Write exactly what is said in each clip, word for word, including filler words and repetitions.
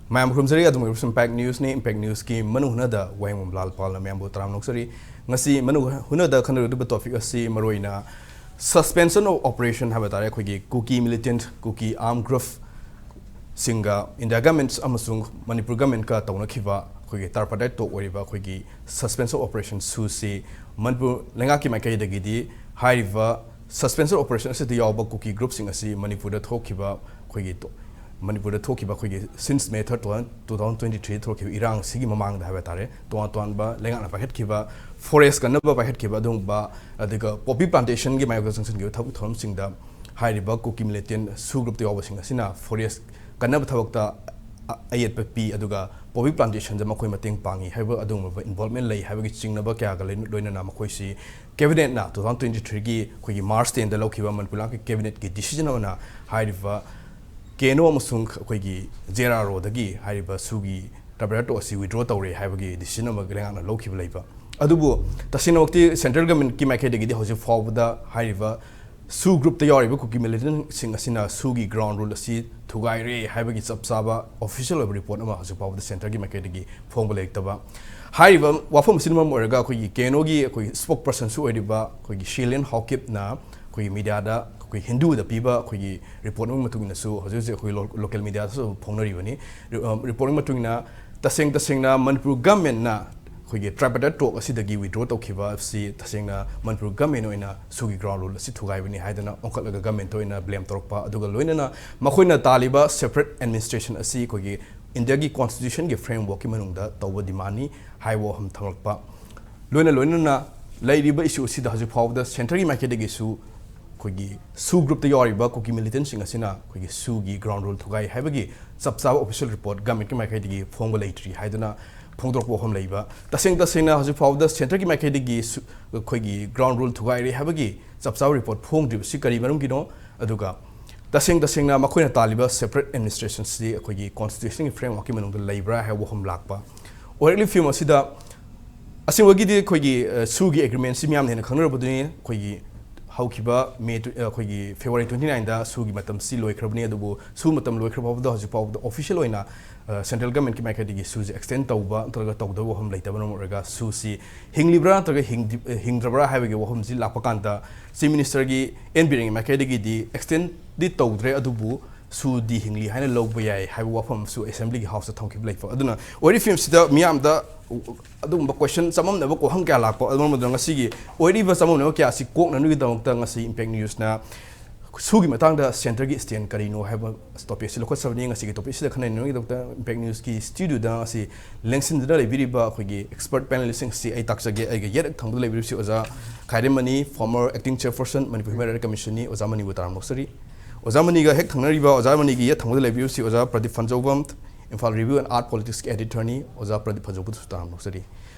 ꯃꯌꯥꯝ ꯈꯨꯔꯨꯝꯖꯔꯤ꯫ ꯑꯗꯨꯝ ꯑꯣꯏꯔꯁꯨ Impact News ꯅꯤ꯫ Impact News ꯀꯤ ꯃꯅꯨꯡ ꯍꯨꯠꯅꯗ ꯋꯥꯍꯦꯡꯕꯝ ꯂꯥꯜꯄꯥꯜꯅ ꯃꯌꯥꯝꯕꯨ ꯇꯔꯥꯝꯅ ꯑꯣꯛꯆꯔꯤ꯫ ꯉꯁꯤ ꯃꯅꯨꯡ ꯍꯨꯠꯅꯗ ꯈꯟꯅꯔꯣꯏꯗꯕ topic ꯑꯁꯤ ꯃꯔꯨꯑꯣꯏꯅ suspension of operation ꯍꯥꯏꯕ ꯇꯥꯔꯦ, ꯑꯩꯈꯣꯏꯒꯤ ꯀꯨꯀꯤ militant, ꯀꯨꯀꯤ arm group ꯁꯤꯡꯒ India government ꯑꯃꯁꯨꯡ ꯃꯅꯤꯄꯨꯔ government ꯀ ꯇꯧꯅꯈꯤꯕ ꯑꯩꯈꯣꯏꯒꯤ tripartite talk ꯑꯣꯏꯔꯤꯕ ꯑꯩꯈꯣꯏꯒꯤ suspension of operation sushi Manipur ꯂꯩꯉꯥꯛꯀꯤ ꯃꯥꯏꯀꯩꯗꯒꯤꯗꯤ ꯍꯥꯏꯔꯤꯕ suspension operation ꯑꯁꯤꯗ ꯌꯥꯎꯕ ꯀꯨꯀꯤ group ꯁꯤꯡ ꯑꯁꯤ ꯃꯅꯤꯄꯨꯔꯗ ꯊꯣꯛꯈꯤꯕ ꯑꯩꯈꯣꯏꯒꯤ ꯇꯣ-, ꯃꯅꯤꯄꯨꯔꯗ ꯊꯣꯛꯈꯤꯕ ꯑꯩꯈꯣꯏꯒꯤ since May third, two thousand twenty three ꯊꯣꯛꯈꯤꯕ ꯏꯔꯥꯡꯁꯤꯒꯤ ꯃꯃꯥꯡꯗ ꯍꯥꯏꯕ ꯇꯥꯔꯦ, ꯇꯣꯉꯥꯟ ꯇꯣꯉꯥꯟꯕ ꯂꯩꯉꯥꯛꯅ ꯄꯥꯏꯈꯠꯈꯤꯕ forest ꯀꯟꯅꯕ ꯄꯥꯏꯈꯠꯈꯤꯕ ꯑꯗꯨꯒꯨꯝꯕ, ꯑꯗꯨꯒ poppy plantation ꯒꯤ ꯃꯥꯌꯣꯛꯇ ꯆꯪꯁꯤꯟꯈꯤꯕ ꯊꯕꯛ ꯊꯧꯔꯝꯁꯤꯡꯗ ꯍꯥꯏꯔꯤꯕ ꯀꯨꯀꯤ militant ꯁꯨ group ꯇ ꯌꯥꯎꯕꯁꯤꯡ ꯑꯁꯤꯅ forest ꯀꯟꯅꯕ ꯊꯕꯛꯇ ꯑ-, ꯑꯌꯦꯠꯄ ꯄꯤ, ꯑꯗꯨꯒ poppy plantation ꯗ ꯃꯈꯣꯏ ꯃꯇꯦꯡ ꯄꯥꯡꯉꯤ ꯍꯥꯏꯕ ꯑꯗꯨꯒꯨꯝꯂꯕ involvement ꯂꯩ ꯍꯥꯏꯕꯒꯤ ꯆꯤꯡꯅꯕ ꯀꯌꯥꯒ ꯂꯣꯏ-, ꯂꯣꯏꯅꯅ ꯃꯈꯣꯏꯁꯤ cabinet ꯅ two thousand twenty three ꯒꯤ ꯑꯩꯈꯣꯏꯒꯤ March ten ꯗ ꯂꯧꯈꯤꯕ ꯃꯅꯤꯄꯨꯔ ꯂꯩꯉꯥꯛꯀꯤ cabinet ꯀꯤ decision ꯑꯃꯅ ꯍꯥꯏꯔꯤꯕ ꯀꯦ ꯑꯦꯟ ꯑꯣ ꯑꯃꯁꯨꯡ ꯑꯩꯈꯣꯏꯒꯤ ꯖꯦ ꯑꯥꯔ ꯑꯥꯔ ꯑꯣ ꯗꯒꯤ ꯍꯥꯏꯔꯤꯕ ꯁꯨꯒꯤ tripartite talk ꯑꯁꯤ withdraw ꯇꯧꯔꯦ ꯍꯥꯏꯕꯒꯤ decision ꯑꯃ ꯂꯩꯉꯥꯛꯅ ꯂꯧꯈꯤꯕ ꯂꯩꯕ꯫ ꯑꯗꯨꯕꯨ ꯇꯁꯦꯡꯅꯃꯛꯇꯤ central government ꯀꯤ ꯃꯥꯏꯀꯩꯗꯒꯤꯗꯤ ꯍꯧꯖꯤꯛ ꯐꯥꯎꯕꯗ ꯍꯥꯏꯔꯤꯕ ꯁꯨ group ꯇ ꯌꯥꯎꯔꯤꯕ ꯀꯨꯀꯤ militant ꯁꯤꯡ ꯑꯁꯤꯅ ꯁꯨꯒꯤ ground rule ꯑꯁꯤ ꯊꯨꯒꯥꯏꯔꯦ ꯍꯥꯏꯕꯒꯤ ꯆꯞ ꯆꯥꯕ official ꯑꯣꯏꯕ report ꯑꯃ ꯍꯧꯖꯤꯛ ꯐꯥꯎꯕꯗ centre ꯒꯤ ꯃꯥꯏꯀꯩꯗꯒꯤ ꯐꯣꯡꯕ ꯂꯩꯔꯛꯇꯕ꯫ ꯍꯥꯏꯔꯤꯕ ꯋꯥꯐꯝ ꯑꯁꯤꯅ ꯃꯔꯝ ꯑꯣꯏꯔꯒ ꯑꯩꯈꯣꯏꯒꯤ ꯀꯦ ꯑꯦꯟ ꯑꯣ ꯒꯤ ꯑꯩꯈꯣꯏꯒꯤ spokesperson ꯁꯨ ꯑꯣꯏꯔꯤꯕ ꯑꯩꯈꯣꯏꯒꯤ ꯁꯤꯂꯤꯌꯟ ꯍꯥꯎꯀꯤꯞꯅ ꯑꯩꯈꯣꯏꯒꯤ media ꯗ ꯑꯩꯈꯣꯏ ꯍꯤꯟꯗꯨꯗ ꯄꯤꯕ ꯑꯩꯈꯣꯏꯒꯤ report ꯑꯃꯒꯤ ꯃꯇꯨꯡ ꯏꯟꯅꯁꯨ ꯍꯧꯖꯤꯛ ꯍꯧꯖꯤꯛ ꯑꯩꯈꯣꯏ lo-, local media ꯗꯁꯨ ꯐꯣꯡꯅꯔꯤꯕꯅꯤ꯫ ꯔꯤ-, ꯑ, report ꯀꯤ ꯃꯇꯨꯡ ꯏꯟꯅ ꯇꯁꯦꯡ ꯇꯁꯦꯡꯅ ꯃꯅꯤꯄꯨꯔ government ꯅ ꯑꯩꯈꯣꯏꯒꯤ tripartite talk ꯑꯁꯤꯗꯒꯤ withdraw ꯇꯧꯈꯤꯕ ꯑꯁꯤ ꯇꯁꯦꯡꯅ ꯃꯅꯤꯄꯨꯔ government ꯑꯣꯏꯅ ꯁꯨꯒꯤ ground rule ꯑꯁꯤ ꯊꯨꯒꯥꯏꯕꯅꯤ ꯍꯥꯏꯗꯅ ꯑꯣꯟꯈꯠꯂꯒ government ꯇ ꯑꯣꯏꯅ blame ꯇꯧꯔꯛꯄ, ꯑꯗꯨꯒ ꯂꯣꯏꯅꯅ ꯃꯈꯣꯏꯅ ꯇꯥꯜꯂꯤꯕ separate administration ꯑꯁꯤ ꯑꯩꯈꯣꯏꯒꯤ India ꯒꯤ constitution ꯒꯤ framework ꯀꯤ ꯃꯅꯨꯡꯗ ꯇꯧꯕ demand ꯅꯤ ꯍꯥꯏꯕ ꯋꯥꯐꯝ ꯊꯝꯂꯛꯄ, ꯂꯣꯏꯅ ꯂꯣꯏꯅꯅ ꯂꯩꯔꯤꯕ issue ꯑꯁꯤꯗ ꯍꯧꯖꯤꯛ ꯐꯥꯎꯕꯗ centre ꯒꯤ ꯃꯥꯏꯀꯩꯗꯒꯤꯁꯨ ꯑꯩꯈꯣꯏꯒꯤ ꯁꯨ group ꯇ ꯌꯥꯎꯔꯤꯕ ꯀꯨꯀꯤ militant ꯁꯤꯡ ꯑꯁꯤꯅ ꯑꯩꯈꯣꯏꯒꯤ ꯁꯨꯒꯤ ground rule ꯊꯨꯒꯥꯏ ꯍꯥꯏꯕꯒꯤ ꯆꯞ ꯆꯥꯕ official report government ꯀꯤ ꯃꯥꯏꯀꯩꯗꯒꯤ ꯐꯣꯡꯕ ꯂꯩꯇ꯭ꯔꯤ ꯍꯥꯏꯗꯨꯅ ꯐꯣꯡꯗꯣꯔꯛꯄ ꯋꯥꯐꯝ ꯂꯩꯕ꯫ ꯇꯁꯦꯡ ꯇꯁꯦꯡꯅ ꯍꯧꯖꯤꯛ ꯐꯥꯎꯕꯗ centre ꯒꯤ ꯃꯥꯏꯀꯩꯗꯒꯤ ꯁꯨ-, ꯑꯩꯈꯣꯏꯒꯤ ground rule ꯊꯨꯒꯥꯏꯔꯦ ꯍꯥꯏꯕꯒꯤ ꯆꯞ ꯆꯥꯕ report ꯐꯣꯡꯗ꯭ꯔꯤꯕꯁꯤ ꯀꯔꯤ ꯃꯔꯝꯒꯤꯅꯣ? ꯑꯗꯨꯒ ꯇꯁꯦꯡ ꯇꯁꯦꯡꯅ ꯃꯈꯣꯏꯅ ꯇꯥꯜꯂꯤꯕ separate administration ꯁꯤ ꯑꯩꯈꯣꯏꯒꯤ constitution ꯒꯤ framework ꯀꯤ ꯃꯅꯨꯡꯗ ꯂꯩꯕ꯭ꯔꯥ ꯍꯥꯏꯕ ꯋꯥꯐꯝ ꯂꯥꯛꯄ꯫ ꯑꯣꯏꯔꯛꯂꯤꯕ ꯐꯤꯕꯝ ꯑꯁꯤꯗ ꯑꯁꯦꯡꯕꯒꯤꯗꯤ ꯑꯩꯈꯣꯏꯒꯤ, ꯑ, ꯁꯨꯒꯤ agreement ꯁꯤ ꯃꯤꯌꯥꯝꯅ ꯍꯦꯟꯅ ꯈꯪꯅꯔꯕꯗꯨꯅꯤ꯫ ꯑꯩꯈꯣꯏꯒꯤ ꯍꯧꯈꯤꯕ ꯃꯦ ꯇꯨ- ꯑꯩꯈꯣꯏꯒꯤ ꯐꯦꯕ꯭ꯔꯨꯋꯥꯔꯤ ꯇ꯭ꯋꯦꯟꯇꯤ ꯅꯥꯏꯟꯗ ꯁꯨꯒꯤ ꯃꯇꯝꯁꯤ ꯂꯣꯏꯈ꯭ꯔꯕꯅꯤ꯫ ꯑꯗꯨꯕꯨ ꯁꯨ ꯃꯇꯝ ꯂꯣꯏꯈ꯭ꯔ ꯐꯥꯎꯕꯗ ꯍꯧꯖꯤꯛ ꯐꯥꯎꯕꯗ ꯑꯣꯐꯤꯁꯤꯌꯦꯜ ꯑꯣꯏꯅ ꯁꯦꯟꯇ꯭ꯔꯦꯜ ꯒꯃꯦꯟꯠꯀꯤ ꯃꯥꯏꯀꯩꯗꯒꯤ ꯁꯨꯁꯦ ꯑꯦꯛꯁꯇꯦꯟ ꯇꯧꯕ ꯅꯠꯇ꯭ꯔꯒ ꯇꯧꯗꯕ ꯋꯥꯐꯝ ꯂꯩꯇꯕꯅ ꯃꯔꯝ ꯑꯣꯏꯔꯒ ꯁꯨꯁꯤ ꯍꯤꯡꯂꯤꯕ꯭ꯔꯥ ꯅꯠꯇ꯭ꯔꯒ ꯍꯤꯡꯗꯤ- ꯍꯤꯡꯗ꯭ꯔꯕ꯭ꯔꯥ ꯍꯥꯏꯕꯒꯤ ꯋꯥꯐꯝꯁꯤ ꯂꯥꯛꯄ ꯀꯥꯟꯗ ꯆꯤꯐ ꯃꯤꯅꯤꯁꯇꯔꯒꯤ ꯑꯦꯟ ꯕꯤꯔꯦꯟꯒꯤ ꯃꯥꯏꯀꯩꯗꯒꯤꯗꯤ ꯑꯦꯛꯁꯇꯦꯟꯗꯤ ꯇꯧꯗ꯭ꯔꯦ, ꯑꯗꯨꯕꯨ ꯁꯨꯗꯤ ꯍꯤꯡꯂꯤ ꯍꯥꯏꯅ ꯂꯧꯕ ꯌꯥꯏ ꯍꯥꯏꯕ ꯋꯥꯐꯝ ꯑꯃꯁꯨ ꯑꯦꯁꯦꯝꯕ꯭ꯂꯤꯒꯤ ꯍꯥꯎꯁꯇ ꯊꯝꯈꯤꯕ ꯂꯩꯐꯝ꯫ ꯑꯗꯨꯅ ꯑꯣꯏꯔꯤꯕ ꯐꯤꯕꯝꯁꯤꯗ ꯃꯤꯌꯥꯝꯗ ꯑꯗꯨꯒꯨꯝꯕ ꯀꯣꯏꯁꯟ ꯆꯃꯝꯅꯕ ꯋꯥꯍꯪ ꯀꯌꯥ ꯂꯥꯛꯄ, ꯑꯗꯨ ꯃꯔꯝ ꯑꯗꯨꯅ ꯉꯁꯤꯒꯤ ꯑꯣꯏꯔꯤꯕ ꯆꯃꯝꯅꯕ ꯀꯌꯥ ꯑꯁꯤ ꯀꯣꯛꯅꯅꯕꯒꯤꯗꯃꯛꯇ ꯉꯁꯤ ꯏꯝꯄꯦꯛ ꯅ꯭ꯌꯨꯁꯅ ꯁꯨꯒꯤ ꯃꯇꯥꯡꯗ ꯁꯦꯟꯇꯔꯒꯤ ꯁ꯭ꯇꯦꯟ ꯀꯔꯤꯅꯣ ꯍꯥꯏꯕ ꯇꯣꯄꯤꯛꯁꯤ ꯂꯧꯈꯠꯆꯕꯅꯤ꯫ ꯉꯁꯤꯒꯤ ꯇꯣꯄꯤꯛꯁꯤꯗ ꯈꯟꯅꯅꯕꯒꯤꯗꯃꯛꯇ ꯏꯝꯄꯦꯛ ꯅ꯭ꯌꯨꯁꯀꯤ ꯁ꯭ꯇꯨꯗꯤꯑꯣꯗ ꯉꯁꯤ ꯂꯦꯡꯁꯤꯟꯗꯨꯅ ꯂꯩꯕꯤꯔꯤꯕ ꯑꯩꯈꯣꯏꯒꯤ ꯑꯦꯛꯁꯄꯔꯠ ꯄꯦꯅꯦꯂꯤꯁꯁꯤꯡ ꯑꯁꯤ ꯑꯩ ꯇꯥꯛꯆꯒꯦ꯫ ꯑꯩꯒ ꯌꯦꯠ ꯊꯪꯕꯗ ꯂꯩꯕꯤꯔꯤꯕꯁꯤ ꯑꯣꯖꯥ ꯈꯥꯏꯔꯦꯝꯃꯅꯤ, former acting chairperson Manipur human right ꯀꯃꯤꯁꯟꯅꯤ꯫ ꯑꯣꯖꯥ ꯃꯅꯤꯕꯨ ꯇꯔꯥꯝ ꯂꯧꯖꯔꯤ꯫ ꯑꯣꯖꯥ ꯃꯅꯤꯒ ꯍꯦꯛ ꯊꯪꯅꯔꯤꯕ ꯑꯣꯖꯥ ꯃꯅꯤꯒꯤ ꯌꯦꯠ ꯊꯪꯕꯗ ꯂꯩꯕꯤꯔꯤꯕꯁꯤ ꯑꯣꯖꯥ Pradeep ꯐꯟꯖꯧꯕꯝ, Imphal review and art ꯄꯣꯂꯤꯇꯤꯛꯁꯀꯤ ꯑꯦꯗꯤꯇꯔꯅꯤ꯫ ꯑꯣꯖꯥ Pradeep ꯐꯟꯖꯧꯕꯝꯗꯁꯨ ꯇꯔꯥꯝ ꯂꯧꯖꯔꯤ꯫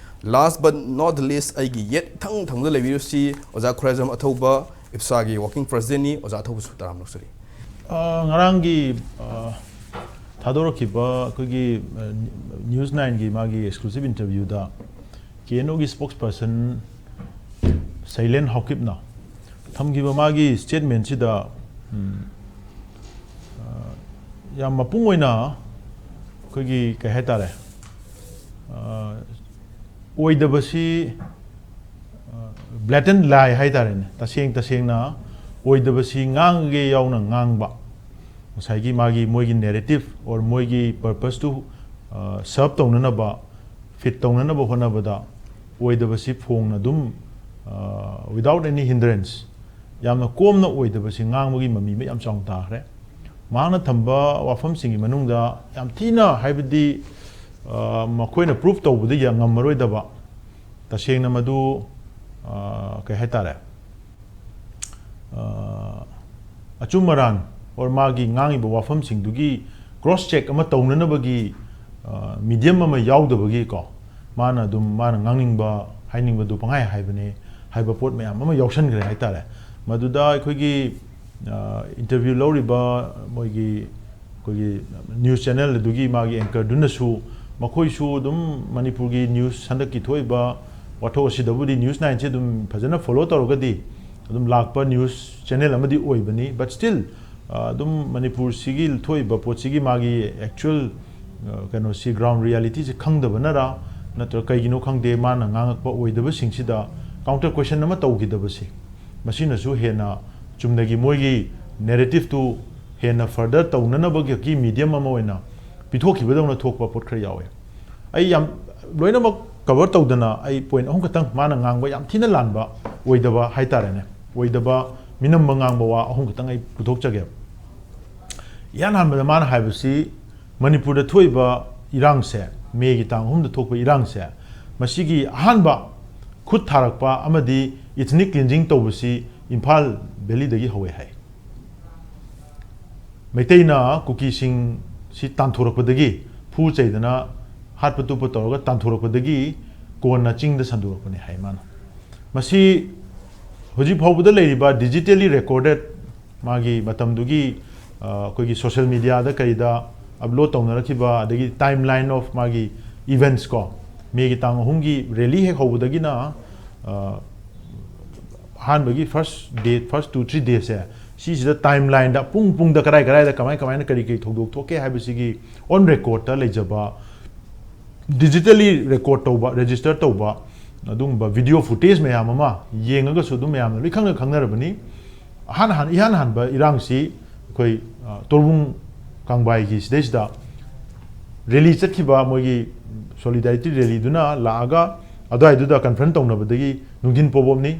Last but not the least, ꯑꯩꯒꯤ ꯌꯦꯠ ꯊꯪ ꯊꯪꯕꯗ ꯂꯩꯕꯤꯔꯤꯕꯁꯤ ꯑꯣꯖꯥ ꯈꯨꯔꯥꯏꯖꯝ ꯑꯊꯧꯕ, ꯏꯞꯁꯥꯒꯤ ꯋꯥꯔꯀꯤꯡ ꯄ꯭ꯔꯦꯁꯤꯗꯦꯟꯅꯤ꯫ ꯑꯣꯖꯥ ꯑꯊꯧꯕꯁꯨ ꯇꯔꯥꯝ ꯂꯧꯖꯔꯤ꯫ ꯑ, ꯉꯔꯥꯡꯒꯤ ꯑ, ꯊꯥꯗꯣꯔꯛꯈꯤꯕ ꯑꯩꯈꯣꯏꯒꯤ ꯅ꯭ꯌꯨꯁ ꯅꯥꯏꯟꯒꯤ ꯃꯥꯒꯤ ꯑꯦꯛꯁꯀ꯭ꯂꯨꯁꯤꯞ ꯏꯟꯇꯔꯚ꯭ꯌꯨꯗ ꯀꯦ ꯑꯦꯟ ꯑꯣꯒꯤ ꯁ꯭ꯄꯣꯛꯁ ꯄꯔꯁꯟ ꯁꯩꯂꯦꯟ ꯍꯥꯎꯀꯤꯞꯅ ꯊꯝꯈꯤꯕ ꯃꯥꯒꯤ ꯁ꯭ꯇꯦꯠꯃꯦꯟꯁꯤꯗ, ꯎꯝ, ꯑ, ꯌꯥꯝ ꯃꯄꯨꯡ ꯑꯣꯏꯅ ꯑꯩꯈꯣꯏꯒꯤ ꯀꯩ ꯍꯥꯏꯇꯥꯔꯦ, ꯑ, ꯑꯣꯏꯗꯕꯁꯤ, blatant lie ꯍꯥꯏ ꯇꯥꯔꯦꯅꯦ, ꯇꯁꯦꯡ ꯇꯁꯦꯡꯅ ꯑꯣꯏꯗꯕꯁꯤ ꯉꯥꯡꯒꯦ ꯌꯥꯎꯅ ꯉꯥꯡꯕ, ꯉꯁꯥꯏꯒꯤ ꯃꯥꯒꯤ ꯃꯣꯏꯒꯤ narrative or ꯃꯣꯏꯒꯤ purposeꯇꯨ serve ꯇꯧꯅꯅꯕ, fit ꯇꯧꯅꯅꯕ ꯍꯣꯠꯅꯕꯗ ꯑꯣꯏꯗꯕꯁꯤ ꯐꯣꯡꯅ ꯑꯗꯨꯝ, without any hindrance, ꯌꯥꯝꯅ ꯀꯣꯝꯅ ꯑꯣꯏꯗꯕꯁꯤ ꯉꯥꯡꯕꯒꯤ ꯃꯃꯤ ꯑꯃ ꯌꯥꯝ ꯆꯥꯎꯅ ꯇꯥꯈ꯭ꯔꯦ꯫ ꯃꯍꯥꯛꯅ ꯊꯝꯕ ꯋꯥꯐꯝꯁꯤꯡꯒꯤ ꯃꯅꯨꯡꯗ ꯌꯥꯝ ꯊꯤꯅ, ꯍꯥꯏꯕꯗꯤ, ꯑ, ꯃꯈꯣꯏꯅ prove ꯇꯧꯕꯗ ꯌꯥ-, ꯉꯝꯃꯔꯣꯏꯗꯕ, ꯇꯁꯦꯡꯅ ꯃꯗꯨ, ꯑ, ꯀꯩ ꯍꯥꯏꯇꯥꯔꯦ, ꯑ, ꯑꯆꯨꯝ ꯑꯔꯥꯟ or ꯃꯥꯒꯤ ꯉꯥꯡꯉꯤꯕ ꯋꯥꯐꯝꯁꯤꯡꯗꯨꯒꯤ cross check ꯑꯃ ꯇꯧꯅꯅꯕꯒꯤ, ꯑ, medium ꯑꯃ ꯌꯥꯎꯗꯕꯒꯤꯀꯣ, ꯃꯥꯅ ꯑꯗꯨꯝ ꯃꯥꯅ ꯉꯥꯡꯅꯤꯡꯕ ꯍꯥꯏꯅꯤꯡꯕꯗꯨ ꯄꯪꯍꯥꯏ ꯍꯥꯏꯕꯅꯦ ꯍꯥꯏꯕ ꯄꯣꯠ ꯃꯌꯥꯝ ꯑꯃ ꯌꯥꯎꯁꯟꯈ꯭ꯔꯦ ꯍꯥꯏꯇꯥꯔꯦ꯫ ꯃꯗꯨꯗ ꯑꯩꯈꯣꯏꯒꯤ, ꯑ, interview ꯂꯧꯔꯤꯕ ꯃꯣꯏꯒꯤ, ꯑꯩꯈꯣꯏꯒꯤ news channel ꯑꯗꯨꯒꯤ ꯃꯥꯒꯤ anchorꯗꯨꯅꯁꯨ, ꯃꯈꯣꯏꯁꯨ ꯑꯗꯨꯝ ꯃꯅꯤꯄꯨꯔꯒꯤ news ꯍꯟꯗꯛꯀꯤ ꯊꯣꯛꯏꯕ ꯋꯥꯊꯣꯛ ꯑꯁꯤꯗꯕꯨꯗꯤ ꯅ꯭ꯌꯨꯁ ꯅꯥꯏꯟꯁꯦ ꯑꯗꯨꯝ ꯐꯖꯅ follow ꯇꯧꯔꯒꯗꯤ, ꯑꯗꯨꯝ ꯂꯥꯛꯄ news channel ꯑꯃꯗꯤ ꯑꯣꯏꯕꯅꯤ, but still ꯑꯗꯨꯝ ꯃꯅꯤꯄꯨꯔꯁꯤꯒꯤ ꯊꯣꯛꯏꯕ ꯄꯣꯠꯁꯤꯒꯤ ꯃꯥꯒꯤ actual ꯀꯩꯅꯣꯁꯤ, ground realityꯁꯤ ꯈꯪꯗꯕꯅꯔ ꯅꯠꯇ꯭ꯔꯒ ꯀꯩꯒꯤꯅꯣ ꯈꯪꯗꯦ, ꯃꯥꯅ ꯉꯥꯡꯉꯛꯄ ꯑꯣꯏꯗꯕꯁꯤꯡꯁꯤꯗ counter question ꯑꯃ ꯇꯧꯈꯤꯗꯕꯁꯤ, ꯃꯁꯤꯅꯁꯨ ꯍꯦꯟꯅ ꯆꯨꯝꯅꯒꯤ ꯃꯣꯏꯒꯤ narrativeꯇꯨ ꯍꯦꯟꯅ further ꯇꯧꯅꯅꯕꯒꯤ medium ꯑꯃ ꯑꯣꯏꯅ ꯄꯤꯊꯣꯛꯈꯤꯕꯗꯧꯅ ꯊꯣꯛꯄ ꯄꯣꯠ ꯈꯔ ꯌꯥꯎꯋꯦ꯫ ꯑꯩ ꯌꯥꯝ ꯂꯣꯏꯅꯃꯛ cover ꯇꯧꯗꯅ ꯑꯩ point ꯑꯍꯨꯝ ꯈꯛꯇꯪ, ꯃꯥꯅ ꯉꯥꯡꯕ ꯌꯥꯝ ꯊꯤꯅ ꯂꯥꯟꯕ, ꯑꯣꯏꯗꯕ ꯍꯥꯏꯇꯥꯔꯦꯅꯦ, ꯑꯣꯏꯗꯕ, ꯃꯤꯅꯝꯕ ꯉꯥꯡꯕ ꯋꯥ ꯑꯍꯨꯝ ꯈꯛꯇꯪ ꯑꯩ ꯄꯨꯊꯣꯛꯆꯒꯦ꯫ ꯏꯍꯥꯟ ꯍꯥꯟꯕꯗ ꯃꯥꯅ ꯍꯥꯏꯕꯁꯤ, ꯃꯅꯤꯄꯨꯔꯗ ꯊꯣꯛꯏꯕ ꯏꯔꯥꯡꯁꯦ, ꯃꯦꯒꯤ ꯇꯥꯡ ꯑꯍꯨꯝꯗ ꯊꯣꯛꯄ ꯏꯔꯥꯡꯁꯦ, ꯃꯁꯤꯒꯤ ꯑꯍꯥꯟꯕ ꯈꯨꯠ ꯊꯥꯔꯛꯄ ꯑꯃꯗꯤ ethnic cleansing ꯇꯧꯕꯁꯤ ꯏꯝꯐꯥꯜ valleyꯗꯒꯤ ꯍꯧꯋꯦ ꯍꯥꯏ꯫ ꯃꯩꯇꯩꯅ ꯀꯨꯀꯤꯁꯤꯡꯁꯤ ꯇꯥꯟꯊꯣꯔꯛꯄꯗꯒꯤ, ꯐꯨ ꯆꯩꯗꯅ, ꯍꯥꯠꯄ ꯇꯨꯞꯄ ꯇꯧꯔꯒ ꯇꯥꯟꯊꯣꯔꯛꯄꯗꯒꯤ ꯀꯣꯟꯅ ꯆꯤꯡꯗ ꯁꯟꯗꯣꯔꯛꯄꯅꯤ ꯍꯥꯏ ꯃꯥꯅ꯫ ꯃꯁꯤ ꯍꯧꯖꯤꯛ ꯐꯥꯎꯕꯗ ꯂꯩꯔꯤꯕ digitally recorded, ꯃꯥꯒꯤ ꯃꯇꯝꯗꯨꯒꯤ, ꯑ, ꯑꯩꯈꯣꯏꯒꯤ social mediaꯗ ꯀꯔꯤꯗ upload ꯇꯧꯅꯔꯛꯈꯤꯕ, ꯑꯗꯒꯤ timeline of ꯃꯥꯒꯤ events ꯀꯣ, ꯃꯦꯒꯤ ꯇꯥꯡ ꯑꯍꯨꯝꯒꯤ rally ꯍꯦꯛ ꯍꯧꯕꯗꯒꯤꯅ, ꯑ, ꯑꯍꯥꯟꯕꯒꯤ first day, first two three daysꯁꯦ, ꯁꯤꯁꯤꯗ timelineꯗ ꯄꯨꯡ ꯄꯨꯡꯗ ꯀꯗꯥꯏ ꯀꯗꯥꯏꯗ ꯀꯃꯥꯏ ꯀꯃꯥꯏꯅ ꯀꯔꯤ ꯀꯔꯤ ꯊꯧꯗꯣꯛ ꯊꯣꯛꯀꯦ ꯍꯥꯏꯕꯁꯤꯒꯤ on recordꯇ ꯂꯩꯖꯕ, digitally record ꯇꯧꯕ, register ꯇꯧꯕ ꯑꯗꯨꯒꯨꯝꯕ video footage ꯃꯌꯥꯝ ꯑꯃ ꯌꯦꯡꯉꯒꯁꯨ ꯑꯗꯨꯝ ꯃꯌꯥꯝꯅ ꯂꯣꯏ ꯈꯪꯅ ꯈꯪꯅꯔꯕꯅꯤ꯫ ꯑꯍꯥꯟ ꯑꯍꯥꯟ, ꯏꯍꯥꯟ ꯍꯥꯟꯕ ꯏꯔꯥꯡꯁꯤ ꯑꯩꯈꯣꯏ, ꯑ, ꯇꯣꯔꯕꯨꯡ ꯀꯥꯡꯕꯥꯏꯒꯤ ꯁꯤꯗꯩꯁꯤꯗ rally ꯆꯠꯈꯤꯕ, ꯃꯣꯏꯒꯤ solidarity rallyꯗꯨꯅ ꯂꯥꯛꯑꯒ ꯑꯗꯨꯋꯥꯏꯗꯨꯗ confront ꯇꯧꯅꯕꯗꯒꯤ ꯅꯨꯡꯊꯤꯟ ꯄꯣꯕꯣꯞꯅꯤ,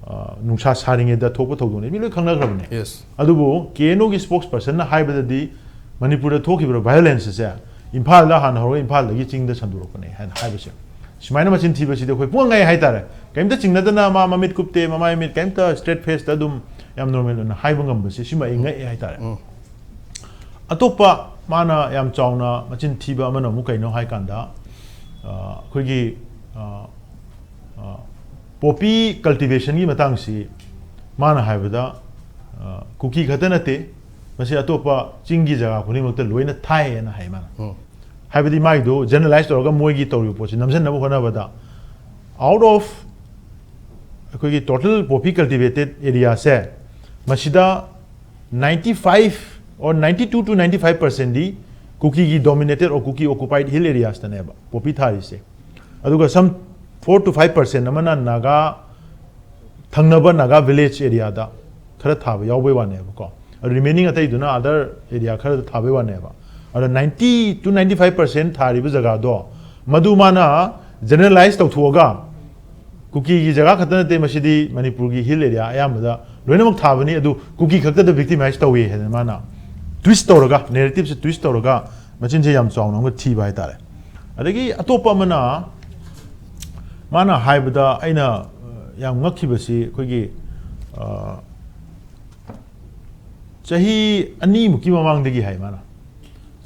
ꯑ, ꯅꯨꯡꯁꯥ ꯁꯥꯔꯤꯉꯩꯗ ꯊꯣꯛꯄ ꯊꯧꯗꯣꯛꯅꯤ, ꯃꯤ ꯂꯣꯏ ꯈꯪꯅꯈ꯭ꯔꯕꯅꯦ꯫ Yes. ꯑꯗꯨꯕꯨ KNOꯒꯤ spokespersonꯅ ꯍꯥꯏꯕꯗꯗꯤ ꯃꯅꯤꯄꯨꯔꯗ ꯊꯣꯛꯈꯤꯕ violence ꯑꯁꯦ ꯏꯝꯐꯥꯜꯗ ꯍꯥꯟꯅ ꯍꯧꯔꯒ ꯏꯝꯐꯥꯜꯗꯒꯤ ꯆꯤꯡꯗ ꯁꯟꯗꯣꯔꯛꯄꯅꯦ ꯍꯥꯏꯅ ꯍꯥꯏꯕꯁꯦ, ꯁꯨꯃꯥꯏꯅ ꯃꯆꯤꯟ ꯊꯤꯕꯁꯤꯗꯤ ꯑꯩꯈꯣꯏ ꯄꯨꯡꯉꯛ ꯉꯛꯑꯦ ꯍꯥꯏꯇꯥꯔꯦ꯫ ꯀꯔꯤꯝꯇ ꯆꯤꯡꯅꯗꯅ, ꯃꯥ ꯃꯃꯤꯠ ꯀꯨꯞꯇꯦ, ꯃꯃꯥꯏ ꯃꯤꯠ ꯀꯔꯤꯝꯇ straight faceꯇ ꯑꯗꯨꯝ ꯌꯥꯝ normal ꯑꯣꯏꯅ ꯍꯥꯏꯕ ꯉꯝꯕꯁꯦ, ꯁꯤꯃ ꯑꯩ ꯉꯛꯑꯦ ꯍꯥꯏꯇꯥꯔꯦ꯫ ꯎꯝ꯫ ꯑꯇꯣꯞꯄ ꯃꯥꯅ ꯌꯥꯝ ꯆꯥꯎꯅ ꯃꯆꯤꯟ ꯊꯤꯕ ꯑꯃꯅ ꯑꯃꯨꯛ ꯀꯩꯅꯣ ꯍꯥꯏ ꯀꯥꯟꯗ, ꯑ, ꯑꯩꯈꯣꯏꯒꯤ, ꯑ, ꯑ, poppy cultivationꯒꯤ ꯃꯇꯥꯡꯁꯤ ꯃꯥꯅ ꯍꯥꯏꯕꯗ, ꯑ, ꯀꯨꯀꯤ ꯈꯛꯇ ꯅꯠꯇꯦ, ꯃꯁꯤ ꯑꯇꯣꯞꯄ ꯆꯤꯡꯒꯤ ꯖꯒꯥ ꯈꯨꯗꯤꯡꯃꯛꯇ ꯂꯣꯏꯅ ꯊꯥꯏꯌꯦꯅ ꯍꯥꯏ ꯃꯥꯅ꯫ ꯎꯝ꯫ ꯍꯥꯏꯕꯗꯤ ꯃꯥꯒꯤꯗꯨ generalize ꯇꯧꯔꯒ ꯃꯣꯏꯒꯤ ꯇꯧꯔꯤꯕ ꯄꯣꯠꯁꯤ ꯅꯝꯁꯤꯟꯅꯕ ꯍꯣꯠꯅꯕꯗ, out of ꯑꯩꯈꯣꯏꯒꯤ total poppy cultivated areaꯁꯦ, ꯃꯁꯤꯗ ninety five or ninety two to ninety five percentꯗꯤ ꯀꯨꯀꯤꯒꯤ dominated or Kuki occupied hill areasꯇꯅꯦꯕ poppy ꯊꯥꯔꯤꯁꯦ꯫ ꯑꯗꯨꯒ some four to five percent ꯑꯃꯅ ꯅꯥꯒꯥ, ꯊꯪꯅꯕ ꯅꯥꯒꯥ village areaꯗ ꯈꯔ ꯊꯥꯕ ꯌꯥꯎꯕꯩ ꯋꯥꯅꯦꯕꯀꯣ꯫ ꯑꯗꯨ remaining ꯑꯇꯩꯗꯨꯅ other area ꯈꯔꯗ ꯊꯥꯕꯩ ꯋꯥꯅꯦꯕ꯫ ꯑꯗꯣ ninety to ninety five percent ꯊꯥꯔꯤꯕ ꯖꯒꯥꯗꯣ, ꯃꯗꯨ ꯃꯥꯅ generalize ꯇꯧꯊꯣꯛꯑꯒ, ꯀꯨꯀꯤꯒꯤ ꯖꯒꯥ ꯈꯛꯇ ꯅꯠꯇꯦ, ꯃꯁꯤꯗꯤ ꯃꯅꯤꯄꯨꯔꯒꯤ hill area ꯑꯌꯥꯝꯕꯗ ꯂꯣꯏꯅꯃꯛ ꯊꯥꯕꯅꯤ, ꯑꯗꯨ ꯀꯨꯀꯤ ꯈꯛꯇꯗ victimize ꯇꯧꯏ ꯍꯥꯏꯗꯅ ꯃꯥꯅ twist ꯇꯧꯔꯒ, narrativeꯁꯦ twist ꯇꯧꯔꯒ ꯃꯆꯤꯟꯁꯦ ꯌꯥꯝ ꯆꯥꯎꯅ ꯑꯃꯒ ꯊꯤꯕ ꯍꯥꯏꯇꯥꯔꯦ꯫ ꯑꯗꯒꯤ ꯑꯇꯣꯞꯄ ꯑꯃꯅ, ꯃꯥꯅ ꯍꯥꯏꯕꯗ ꯑꯩꯅ, ꯑ, ꯌꯥꯝ ꯉꯛꯈꯤꯕꯁꯤ, ꯑꯩꯈꯣꯏꯒꯤ, ꯑ, ꯆꯍꯤ ꯑꯅꯤꯃꯨꯛꯀꯤ ꯃꯃꯥꯡꯗꯒꯤ ꯍꯥꯏ ꯃꯥꯅ,